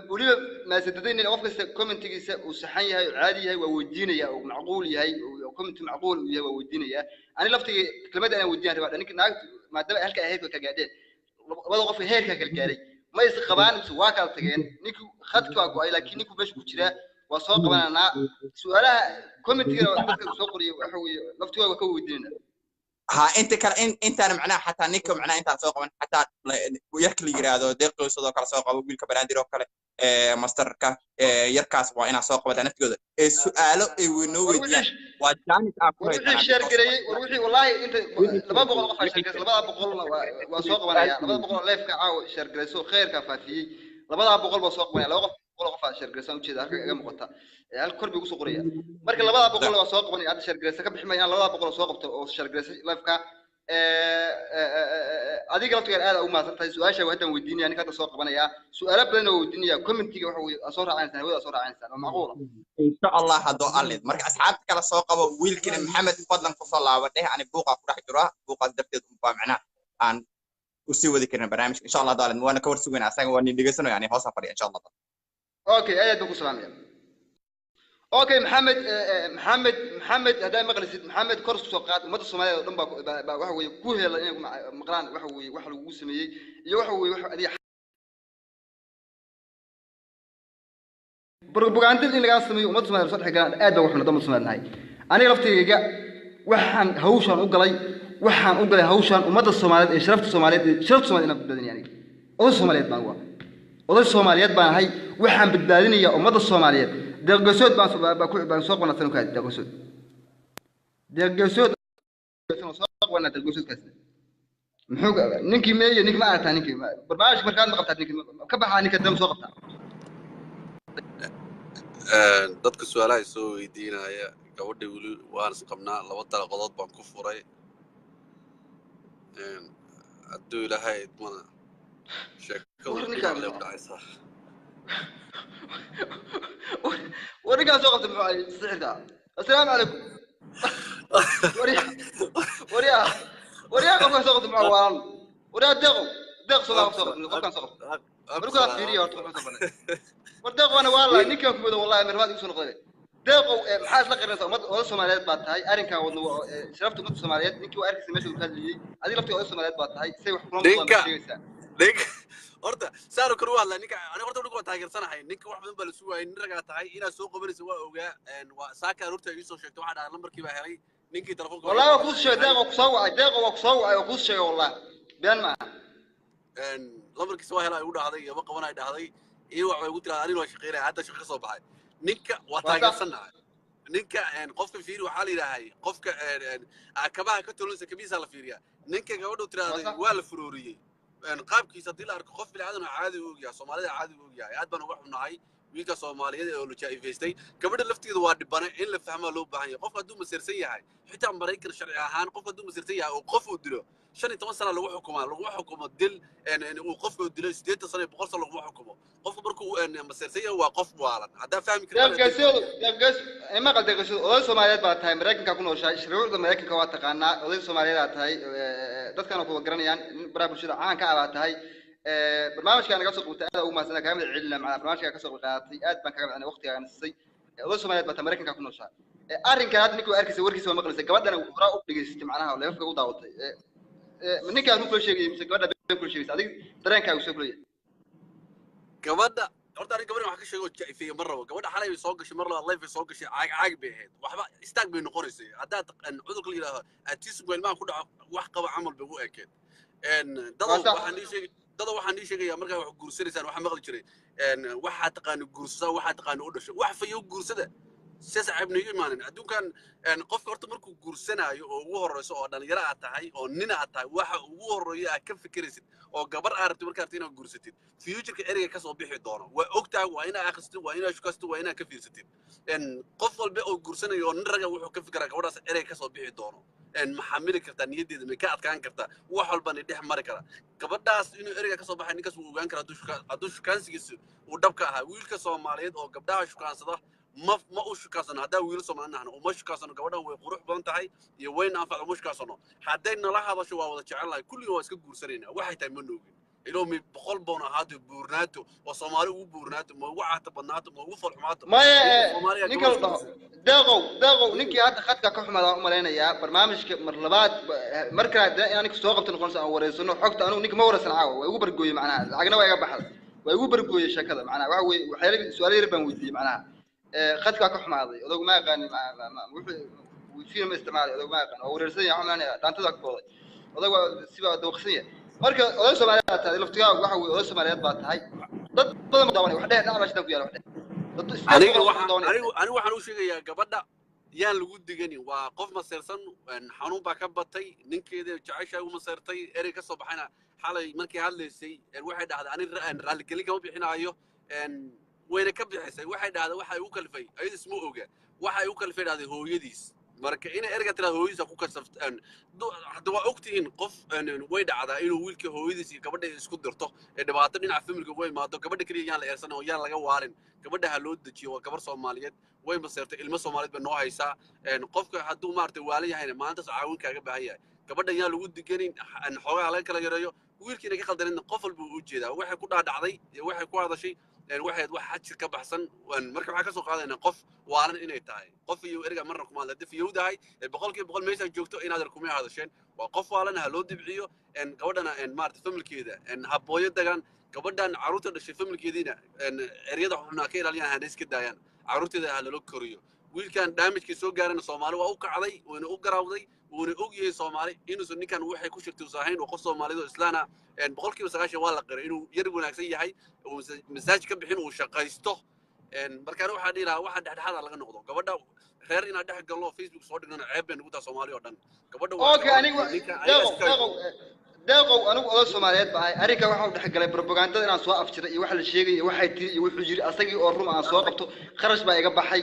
weliba maasadadayn, qof kasta commentigiisa uu saxan yahay oo caadi yahay waa weydiinaya, oo macquul yahay, oo comment macquul uu yahay waa weydiinaya. Ani laftigii kelmadda inaan weydiinaya rabaa ninka naagtu, maadaama ay halka ay heerka kala gaadheen, labada qof ee heerka kala gaaray, ma is qabaan mise waa kala tageen? Ninku khadki waa go'ay, laakiin ninku meesha ku jiraa waa soo qabananaa. Su-aalaha commentiga dadka soo qoriya waxa weeye laftigooda waa ka weydiinayna. Ha, inta kale intaan macnaha xataa ninka macnaha intaan soo qaban, xataa yarka la yiraahdo Deeqow sidoo kale soo qabo, wiilka Banaadir oo kale, masterka yarkaas waa inaa soo qabataa naftigooda ee su'aalo ay noo war weydiiyaan. Wixii waa jaanis aan ku war wixii haysanaa share because gareeyey, war wixii wallahi inta 200 qof aa share gareysay, 200-na waa soo qabanaya. 200 oo live-ka caawa share gareyso, khayrka faafiyey, 200 baa soo qabanaya. 200 qof aa share gareysan ujeeda, halka iga muuqata. Halka kor bay ugu soo qoraya. Marka 200-na waa soo qabanaya. Hadda share gareysa ka bixi mayaan, 200 oo soo qabto oo share gareysay live-ka. Adiga laftigaan aad u mahadsan tahay. Su-aasha waa haddaan weydiinaya, ninka hadda soo qabanaya su-aalo badan oo weydiinaya. Commentiga waxa weye aa soo raacaysaan, hawada aa soo raacaysaan oo macquula. Insha Allah haddoo allid, marka asxaabta kale soo qabo. Wiilkina Maxamed, fadlan kusoo laaba dheh, ani buuqaa ku dhex jiraa, buuqaas darteed unbaa macnaha aan usii wadi karin barnaamijka. Insha Allah haddoo allid waana ka war sugaynaa asaga, waa nin dhegeysanaya, ani hoosaa fadhiya insha Allah. Okay, aad baan ku salaamaya. Okay, Maxamed, Maxamed, Maxamed, haddaa maqlisid, Maxamed, kor isku soo qaad. Ummadda Soomaaliyeed oo dhan baa baa waxa weeye ku heela inay maqlaan waxa weeye waxa lagugu sameeyey iyo waxa weeye waxa adiga propagandada in lagaa sameeyo, ummadda Soomaaliyeed soo dhex galaan. Aad baa waxuna ummadda Soomaaliyeed nahay. Aniga laftigayga waxaan hawshaan u galay, waxaan u galay hawshaan ummadda Soomaaliyeed ee sharafta Soomaaliyeed, ee sharafta Soomaaliyeed inaan badbaadinaya. Aniga oday Soomaaliyeed baan waa, oday Soomaaliyeed baan ahay, waxaan badbaadinayaa ummadda Soomaaliyeed. Deeqgeesood baan soo baa ku baan soo qabanaa sanadkaas. Deeqgeesood, deeqgeesood soo qabanaa. Deeqgeesoodkaasna muxuu ninkii meeye? Ninkii ma aragtaa? Ninkii barnaamijka markaad ma qabtaa? Ninkii ka baxaa, ninka dam soo qabtaa. Dadka su-aalaha ay soo weydiinaya, gabadha weli waan isqabnaa, laba dalaqadood baan ku furay. Hadduu Ilaahay idmana sheekadu war dhinac ninkaan lay u dhacaysaa. War ninkaan soo qabtay muxuu ahay sixirka? Assalaamu calaykum. Waryaa, waryaa, waryaa, qofkaan soo qabtay muxuu waalan? Waryaa, Deeqo, Deeq soo soo qabtay qofkaan soo qabtay. Markaa fiiriya horta qofkaan soo qabtay. War Deeq waana waala ninkaan ku wada, wallahi marbaad igu soo noqday. Deeqow, maxaa isla qirinaysaa? Ummad oday Soomaaliyeed baa tahay, arrinkan wadno waa sharafta ummadda Soomaaliyeed. Ninkii waa arkaysa meesha uu ka hadlayay. Adiga laftiga oday Soomaaliyeed baa tahay, say wax kula muuqdaan ninka baa sheegaysaa. Ninka horta saanu kor u hadlaa ninka, aniga horta ninka waa taageersanahay. Ninka wax badan baa la sugaayay. Nin ragaa tahay, inaad soo qabanaysa waa ogaa. Waa saaka aroorta ii soo sheegtay, waxaa dhahay lambarkii baa helay ninkii telefoonka waa والله iga waa kuu sheegay. maqan yahay. Deeq waa kusoo wacay, Deeq waa kusoo wacay, waa kuu sheegay, wallahi been ma aha. Lambarkiisa waa helaa igu dhahday, iyo ma qabanay dhahday, iyo wax bay igu tiraahday, aniguna waa shaqeynaya, hadda shaqo ka soo baxay. Ninka waa Waa sax. taageersannahay ninka. Qofka fiiri, waxaa la yidhaahay qofka kabaha ka tolansa kabihiisa la fiiriyaa. Ninka gabadhu Waa tiraahday sax. waa la furooriyey. Qaabkiisa haddii la arko, qof bini'aadan oo caadi u ogyahay, Soomaalida caadi u ogyahay. Aad baan uga xunnahay wiilka Soomaaliyeed ee oo la jaa'ifaystay. Gabadha lafteeda waa dhibane, in la fahmaa loo baahan yahay. Qofka hadduu masirsan yahay, xitaa Maraykan sharci ahaan, qofka hadduu masirsan yahay oo qof uu dilo, 15 sana lagu xukumaa. Laguma xukumo dil uu qofka uu dilo 80 sano iyo 100 sano laguma xukumo. Qofka markuu masirsan yahay waa qof waalan. Haddaa fahmi kartaan. Deeqgeesoodu, deeqgees ima qal. Deeqgeesoodu, oday Soomaaliyeed baa tahay, Maraykanka ku nooshahay, shuruucda Maraykanka waa taqaanaa. Oday Soomaaliyeed aa tahay, dadkana kuwa garanayaan, nin baraha bulshada caan ka ah baa tahay. Barnaamijkaa naga soo qabtay aad ugu mahadsanaa, kaaga mahad celinaa. Macnaa barnaamijkaa ka soo qaadatay aad baan kaaga mahadcelina, waqtigaaga siisay. Oday Soomaaliyeed baa tahay, Maraykanka ku nooshahay. Arrinkan hadda ninka waa arkaysa, warkiisa waa maqlaysa, gabadhana horaa u dhegaysatay, macnaha oo leefka u daawatay. Ninkaa run kula sheegayay mise gabadha been kula sheegaysa? Adiga dareenkaagu soo kulaya. Gabadha horta aniga gabadha wax ka sheego jaifeeye ma rabo. Gabadha xalay bay soo gashay, mar labaad live bay soo gashay, caag caag bay ahayd, waxba istaag bay noqonaysay. Haddaad cudurka la yidhaaho autism ilmaha ku dhaco wax qaba camal bay u ekeed. Dadow Waa sax. waxaan ii sheegay, dadow waxaan ii sheegayaa, markaa wax guursanaysaan, waxaa maqli jiray waxaa taqaano guursasaa, waxaa taqaano u dhasho, wax fayo guursada. Sidaas ceeb niigu imaanin adduunkan. Qofka horta markuu guursanaayo oo ugu horeyso, oo dhalinyaro aad tahay oo nin aad tahay, waxa ugu horeeya aad ka fikiraysid oo gabar aad rabtid markaad rabtid inaad guursatid, futureka ereyga kasoo bixi doono waa ogtahay, waa inaad akhristid, waa inaad shukaastid, waa inaad ka fiirsatid. Qof walba oo guursanayo oo nin raga wuxuu ka fikiraa gabadhaas ereyga kasoo bixi doono. Ma xamili kartaa? Niyaddeeda may ka adkaan kartaa? Wax walbana dhex mari kara gabadhaas inuu ereyga kasoo baxay, ninkaas wuu ogaan karaa hadduu shukaansigiisa uu dhab ka ahaa. Wiilka Soomaaliyeed oo gabdhaha shukaansada ma u shukaansano. Haddaa wiil Soomaali nahno, uma shukaansano gabadhan way qurux badan tahay iyo wayna anfac, uma shukaansano. Hadday nala hadasho waa wada jecelnahay, kulligii waa iska guursanayna. Waxay tahay ma noogin ilo mi 100 boon ahaato, buurnaato oo Soomaali ugu buurnaato, ma ugu caata badnaato, ma ugu falxumaato. Maya. Wiilka Soomaaliya ninka la gabadha dhaho Deeqow, Deeqow, ninkii hadda khadka ka xumaada waan umalaynayaa. Barnaamijka mar labaad mar kale haddana in aniga soo qabto noqonaysa aan wareysano xogta. Anigu ninka ma wareysan caawa, waa igu bargooyey, macnaha lacagna waa iga baxday, waa igu bargooyey sheekada. Macnaha waxa weeye waxyaala su'aalo yar baan weydiiyey, macnaha khadka waa ka xumaaday odagu, ma aqaanin wuxuu wifi ma isticmaalay odagu, ma aqaan, waa wareersan yahay, waxaan malaynayaa dhaantada ka booday odagu, waa siba dawaqsan yahay. Marka oday Soomaaliyeed baa tahay laftigaagu, waxa weeye oday Soomaaliyeed baa tahay, dad badan baa daawanaya. Wax dheer dhinac baa shidan ku yaala, wax dheer dad 800 Aniga qof waxaan daawanaya. Anigu waxaan u sheegayaa gabadha yaan lagu diganin. Waa qof maseersan, xanuun baa ka batay, ninkeeda jeceshahay u maseertay. Erey ka soo baxayna xalay markay hadlaysay, waxay dhahday ani raalligelin kama bixinaayo. Wayna ka bixisay. Waxay dhahday waxa igu kalifay, ayada isma oga waxa igu kalifay, dhahday hooyadiis. Marka inay ereyga tirahdo hooyadiis ku kalsaft, hadda waa ogtihiin qof way dhacdaa inuu wiilka hooyadiis iyo gabadha isku dirto ee dhibaato dhinaca familka uga imaado. Gabadha keliya yaan la eersan oo yaan laga waarin, gabadha ha loo dejiyo. Waa gabar Soomaaliyeed, way maseertay, ilmo Soomaaliyeed bay noo haysaa. Qofka hadduu maaragtay waalan yahayna maalintaas caawin kaaga baahan yahay. Gabadha yaan lagu diganin, xoogaha laga kala yareeyo. Wiilkiina ka khaldanin, qof walba uu ujeedaa waxay ku dhaadhacday iyo waxay ku hadashay. Waxay wax xajir ka baxsan. Marka waxaa kasoo qaadaynaa qof waalan inay tahay. Qof iyo erga marna kuma hadla hadii fiyowdahay 100% meeshaa joogto inaad kuma hadasheen. Waa qof waalan, ha loo dibciyo. Gabadhana maarata familkeeda ha booyo dagaan. Gabadhan carruurta dhashay familkeediina eryada xunaa ka ilaaliyaan, hana iska daayaan, carruurteeda ha lala koriyo. Wiilkan damagekii soo gaarana Soomaali waa u kacday, wuuna u garawday, wuuna og yahay Soomaali inuusan ninkan waxay ku shirtay uusan ahayn. Oo qof Soomaaliyeed oo islaana 90% waa la qiray inuu yar wanaagsan yahay, uusan masaaj ka bixin, uu shaqaysto. Markaan waxaa dhihi lahaa waxa dhexdhexaada laga noqdo. Gabadha reer inaad dhex gallo Facebook soo dhignana ceeb bay nagu tahay Soomaali oo dhan. Gabadha waa Okay, gabar anigu ninka ayaga Deeqow, iska Deeqow, Deeqow, anigu oday Soomaaliyeed baa ahay. Arrinka waxaan u dhexgalay propagandada inaan soo afjiray iyo waxa la sheegay iyo waxay tiri iyo wuxuu yiri asagii oo run aan soo qabto. Kharash baa iga baxay,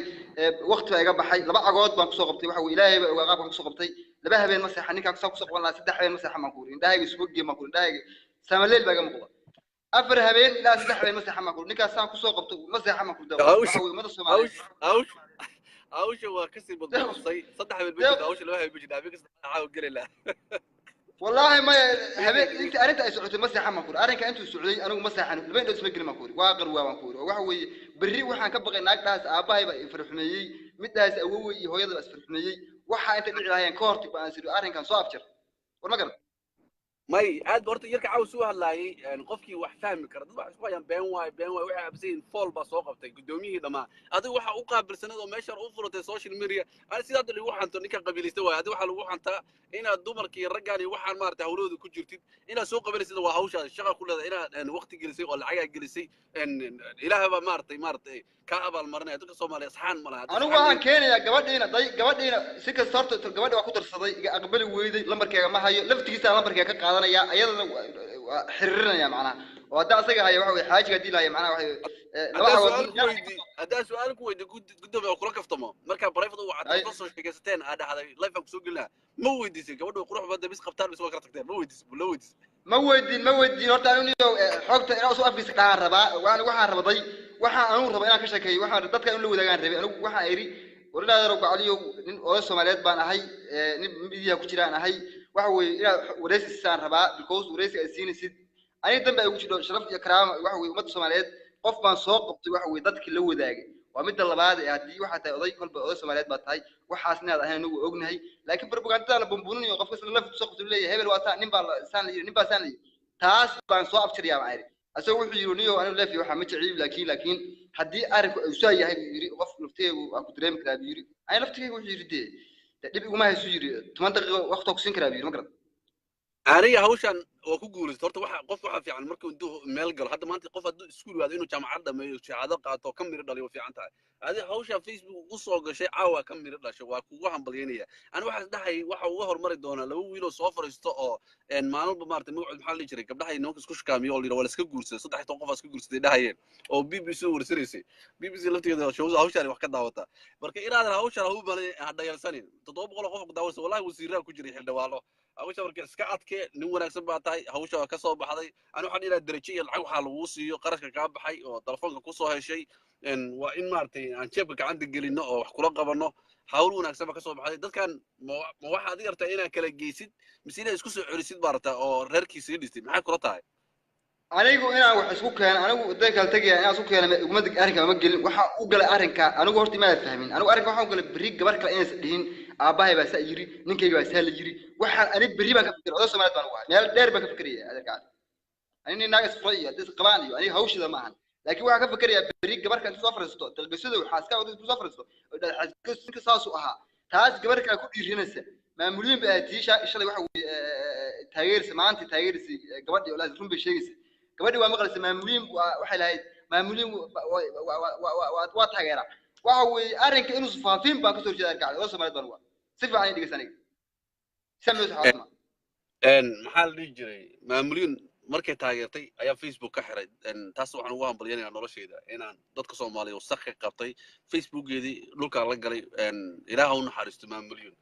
waqti baa iga baxay, laba cagood baan kusoo qabtay. Waxa weye Ilaahay baa ogaa qaabkaan kusoo qabtay. 2 habeen ma seexan ninkaan kusoo qaban lahaa, 3 habeen ma seexan baan ku uri. Indhahayga isugu geem baan ku uri, indhahayga samaleel baa iga muuqda. 4 habeen ilaa 3 habeen ma seexan baan ku uri. Ninkaas saan kusoo qabto ma seexan baan ku uri. Deeqow, waxa Hawsha weye ummada Soomaaliyeed hawsha hawsha waa kasii Deeqow, badbadisay. 3 habeen ma jirto Deeqow, hawsha, 2 habeen ma jirto, habeen kasta caawa geli lahaa. والله ما habeen inta arrinta ay socotay ma seexan baan ku uri. Arrinka intuu socday anigu ma seexan, laba indhood isma gelin baan ku uri. Waa qarwaa baan ku uri. Oo waxa weeye berri waxaan ka baqay naagtaas aabbahay baa i farxumeeyey, middaas awowey iyo hooyada baa isfarxumeeyey. Waxa inta dhici lahaayeen ka hortag baan siri arrinkan soo afjar. War ma garan. May aad horta yarka caws u hadlaayay, qofkii wax fahmi kara dad waxay isku hayaan been waaye, been waaye, waxay aaminsan yihiin fool baa soo qabtay guddoomiyihii dhammaa. Adiga waxa u qaabilsanad oo meeshan u furatay social media, ani sidaa hadda lagu xanto ninka qabiilaysta waaye. Adiga waxaa lagu xantaa inaad dumarka iyo raggaan iyo waxaan maaragtay hawlahooda ku jirtid, inaad soo qabanaysid waa hawshaada, shaqa ku leedahay, inaad waqti gelisay oo lacagaa gelisay. Ilaah baa maaragtay kaa abaalmarinaya. Dadka Soomaaliya asxaan ma laha. Anigu waxaan keenayaa gabadhiina day, gabadhiina si kasta horta gabadha waa ku darsaday, iga aqbali weyday, lambarkeega ma hayo, laftigiisa lambarkeega ka qaadanaya, ayadana waa xiriirinaya macnaha. Oo hadda asaga haya waxa weye xaajiga haddii lahaya macnaha waxa laba Haddaa xagood su-aal ku weydii, haddaa su-aal ku weydii gudoomiye oo kula kaftamo markaa private u wacatay, Ay. Soo sheekaysateen, aa dhahday live aan kusoo gelinaa, ma weydiisay gabadhu way qurux badan bis qabtaan bis waa kala tagteen, ma weydiisay, la weydiisay? Ma weydiin, ma weydiin. Horta anigu niyow xogta inaan usoo afkiisa dhahaan rabaa. Waan waxaan rabaday, waxaan anigu raba inaan ka sheekeeyo, waxaan dadka in la wadaagaan rabay. Anigu waxaan idhi warinaadaro gacaliyow, nin oday Soomaaliyeed baan ahay, nin midiyaha ku jiraan ahay, waxa weeye inaad wareysi siisaan rabaa, because wareysiga ay siinaysid aniga dambe ay ugu jidho sharaf iyo karaama. Waxa weeye ummadda Soomaaliyeed qof baan soo qabtay, waxa weeye dadkii la wadaagay. Waa midda labaad ee haddii waxaa tahay oday, kolba oday Soomaaliyeed baa tahay, waxaas inaad ahayn anigu waa ognahay, laakiin propagandada la bumbuuninayo, qof kasta laf soo qabtay leeyahay hebel waa taa, nin baa saan la yidhi, nin baa saan la yidhi, taas baan soo abtiriyaa baan idhi. Asagoo wuxuu yidhi niyow anigu leefi waxaa ma jeceli, laakiin haddii arrinku uu saa yahay buu yidhi, qof laftigaygu waa ku dareemi karaa buu yidhi. Ani laftigaygu wuxuu yidhi dee dhib iguma haysu yidhi, 10 daqiiqo waqti ku siin karaa buu yidhi, ma garad. Aniga hawshan waa ku guulaystay horta. Waxa qof waxa fiican markuu intuu meel galo, hadda maanta qof hadduu iskuul waado inuu jaamacad dhameeyo, shahaado qaato, ka miro dhaliyo waa fiican tahay. Adiga hawsha Facebook u soo gashay caawa ka miro dhashay, waa kugu hambalyeynaya. Ani waxaas dhahay waxa uga hormari doonaa laba wiil oo soo fariisto oo maalinba maaragtay magacood maxaa la dhihi jiray, gabdhaha nimanka isku shukaamiyo oo la yidhi waa la iska guursaday, 13 qof aa iska guursaday dhahayeen oo BBC warsanaysay. BBC laftigeeda hawshaan wax ka daawata. Marka inaadan hawshan ha u malay ha dhayalsanin, 700 oo qof ku daawanaysa, wallahi wasiiraa ku jiray, xildhibaano. Hawsha marka iska adkee, nin wanaagsan baa tahay, hawsha waa ka soo baxday. Ani waxaan ilaa derajo iyo lacag waxaa laguu siiyo qarashka kaa baxay oo telefoonka kusoo heshay, waa in maaragtay aan jeebka gacanta gelino oo wax kula qabanno. Hawl wanaagsan baa ka soo baxday. Dadkan ma waxaad adiga rabtaa inaad kala geysid mise inaad isku soo celisid baa rabtaa oo reerkii sii dhistay? Maxay kula tahay? Anigu inaan wax isku keeno, anigu wadan kala tegaya inaan isku keeno iguma deg, arrinka ma gelin. Waxa u galay arrinka anigu horta imaad fahmin. Anigu arrinka waxaan u galay berri gabar kale inaysan dhihin aabbahay baa saa yiri, ninkayga baa saa la yiri. Waxaan ani berri baan ka fikiray, oday Soomaaliyeed baan ugu ahay, meel dheer baan ka fikiraya adeerka cali. Ani nin naag isfuray iyo haddii isqabaan iyo aniga hawshida ma ahan, laakiin waxaan ka fikirayaa berri gabar kale inta soo fariisto dalgasada waxaa iska wada soo fariisto oo ninka saasuu ahaa, taas gabar kale ku dhiirinaysa. Maamuliyin baa tii shalay waxa weeye taageerisa, maanta taageerisa gabadhii oo run bay sheegaysa. Gabadhii waa maqlaysa, maamuliyin waxay lahayd maamuliyin waa taageera. Waxa weeye arrinka inuusan faafin baan kasoo horjeeda argacda, oday Soomaaliyeed baan uga si fiican i dhegeysa aniga sameys xaasma. Maxaa la dhihi jiray, maamuliyin markay taageertay ayaa Facebook ka xiray. Taas waxaan ugu hambalyanayaa noloshayda inaan dadka Soomaaliya wasakh ka qabtay, Facebookeedii dhulkaa la galay. Ilaah ha u naxariisto maamuliyin.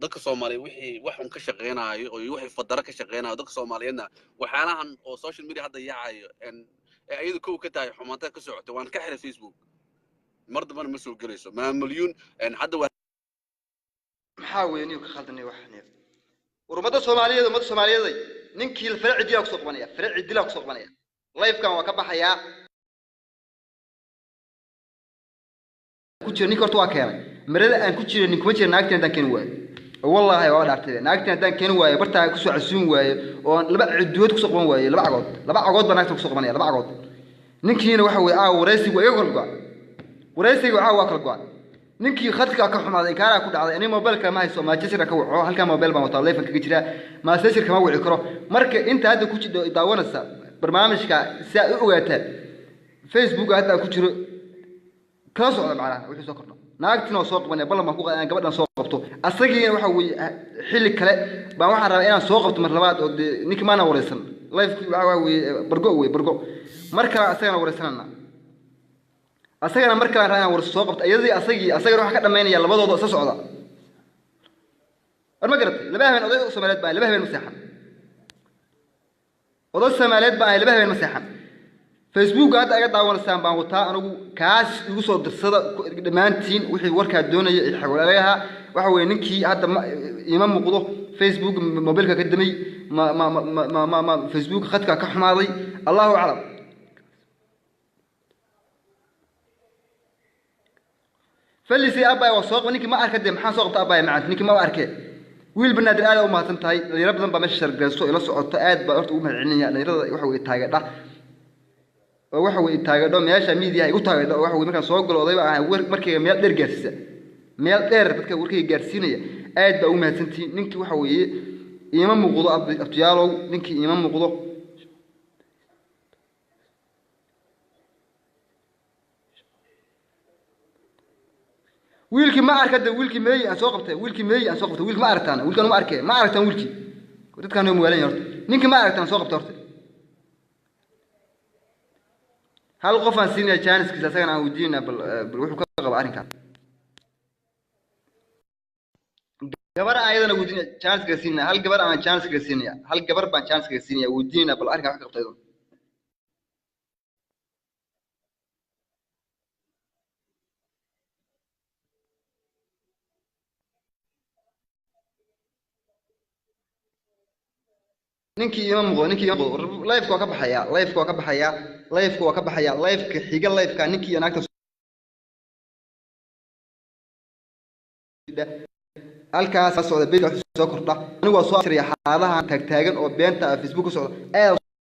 Dadka Soomaaliya wixii wax un ka shaqeynaayo oo wixii fadaro ka shaqeynaayo dadka Soomaaliyeedna, waxyaalahan oo social media hadda yaacayo ee ayadu kow ka tahay xumaantada ka socotay, waan ka xiray Facebook, mar dambana ma soo gelayso maamulyuun hadda waa. Maxaa weeye niyo ka khaldanay wax niyo? War ummadda Soomaaliyeed, ummadda Soomaaliyeed, ninkii fare cidilaa kusoo qabanaya, fare cidilaa kusoo qabanaya, live-kan waa ka baxayaa ku jira. Ninka horta waa keenay marada aan ku jira, nin kuma jira. Naagtan haddaan keeni waayo, wallaahi waa dhaartay, naagtan haddaan keeni waayo, bartaa kusoo casuumi waayo oo laba ciduud kusoo qaban waayo, laba cagood, laba cagood baa naagta kusoo qabanaya, laba cagood. Ninkiina waxa weeye aa wareysigu waa iga kala go'a, wareysiga caawa waa kala go'a. Ninkii khadka ka xumaaday, inkaaraa ku dhacday. Aniga mobilka ma haysto, Manchester ka waco, halkaa mobil baan wataa, leefan kaga jira, Manchester kama wici karo. Marka inta hadda ku jidho daawanaysa barnaamijka si aad u ogaataan Facebook hadda aan ku jiro kala socda macnaha wixii soo kordho. Naagtina waa soo qabanaya, ballan baan ku qaaday inaan gabadhan soo qabto. Asagiina waxa weeye xilli kale baan waxaan rabaa inaan soo qabto mar labaad oo dee ninkii maana wareysan live waxa weeye bargo wey bargo. Mar kale asagana wareysanana, asagana mar kale aan rabaa inaan wareyso soo qabto iyadii asagii, asagana waxaa ka dhamaynaya labadooda isla socda. War ma garatay? Laba habeen oday Soomaaliyeed baan, laba habeen ma seexan. Oday Soomaaliyeed baan ahay, laba habeen ma seexan. Facebook hadda iga daawanaysaan baan wataa anigu, kaas igu soo dirsada dhammaantiin wixii warkaa doonaya ee xawaalagaha. Waxa weeye ninkii hadda ma iima muuqdo Facebook, mobilka ka damay, ma Facebook khadka ka xumaaday, allahu aclam. Felisi abay waa soo qaba ninkii, ma arka dee maxaan soo qabta abay macant, ninkii ma arkee. Wiil Banaadir, aad u mahadsan tahay. Dhalinyaro badan baa meesha shargaysto, ila socoto, aad baa horta ugu mahad celinaya dhalinyarada. Waxa weye taageedha oo waxa weye taageedho meesha miidiyaha igu taageedho, oo waxa weye markaan soo galo odayba ahay markayga meel dheer gaarsiisa, meel dheer dadka warkayga gaarsiinaya. Aad baa ugu mahadsantihiin. Ninkii waxa weeye iima muuqdo, abtiyaalow, ninkii iima muuqdo. Wiilkii ma arka de, wiilkii meeyi aan soo qabtay? Wiilkii meeyi aan soo qabtay? Wiilki ma aragtaan? Wiilkan ma arkee, ma aragtaan wiilkii? Dadkaan waa muwaalan horta. Ninkii ma aragtaan soo qabtay horta? Hal qof aan siinaya jaaniskiisa, asagana aan weydiinaya bal wuxuu ka qaba arrinkan. Gabar aan ayadana weydiinaya, jaaniska siinaya. Hal gabar aan jaaniska siinaya, hal gabar baan jaaniska siinaya, weydiinaya bal arrinkan wax ka qabta iyaduna. Ninkii iima muuqdo, ninkii iima muuqdo. Live-ka waa ka baxayaa, live-ka waa ka baxayaa, live-ka waa ka baxayaa. Live-ka xiga, live-ka ninkii iyo naagta halkaas socda, bejka wax soo kordha. Anigu waa soo asriya xaaladahan taagtaagan oo beenta ah Facebook ka socda. Aad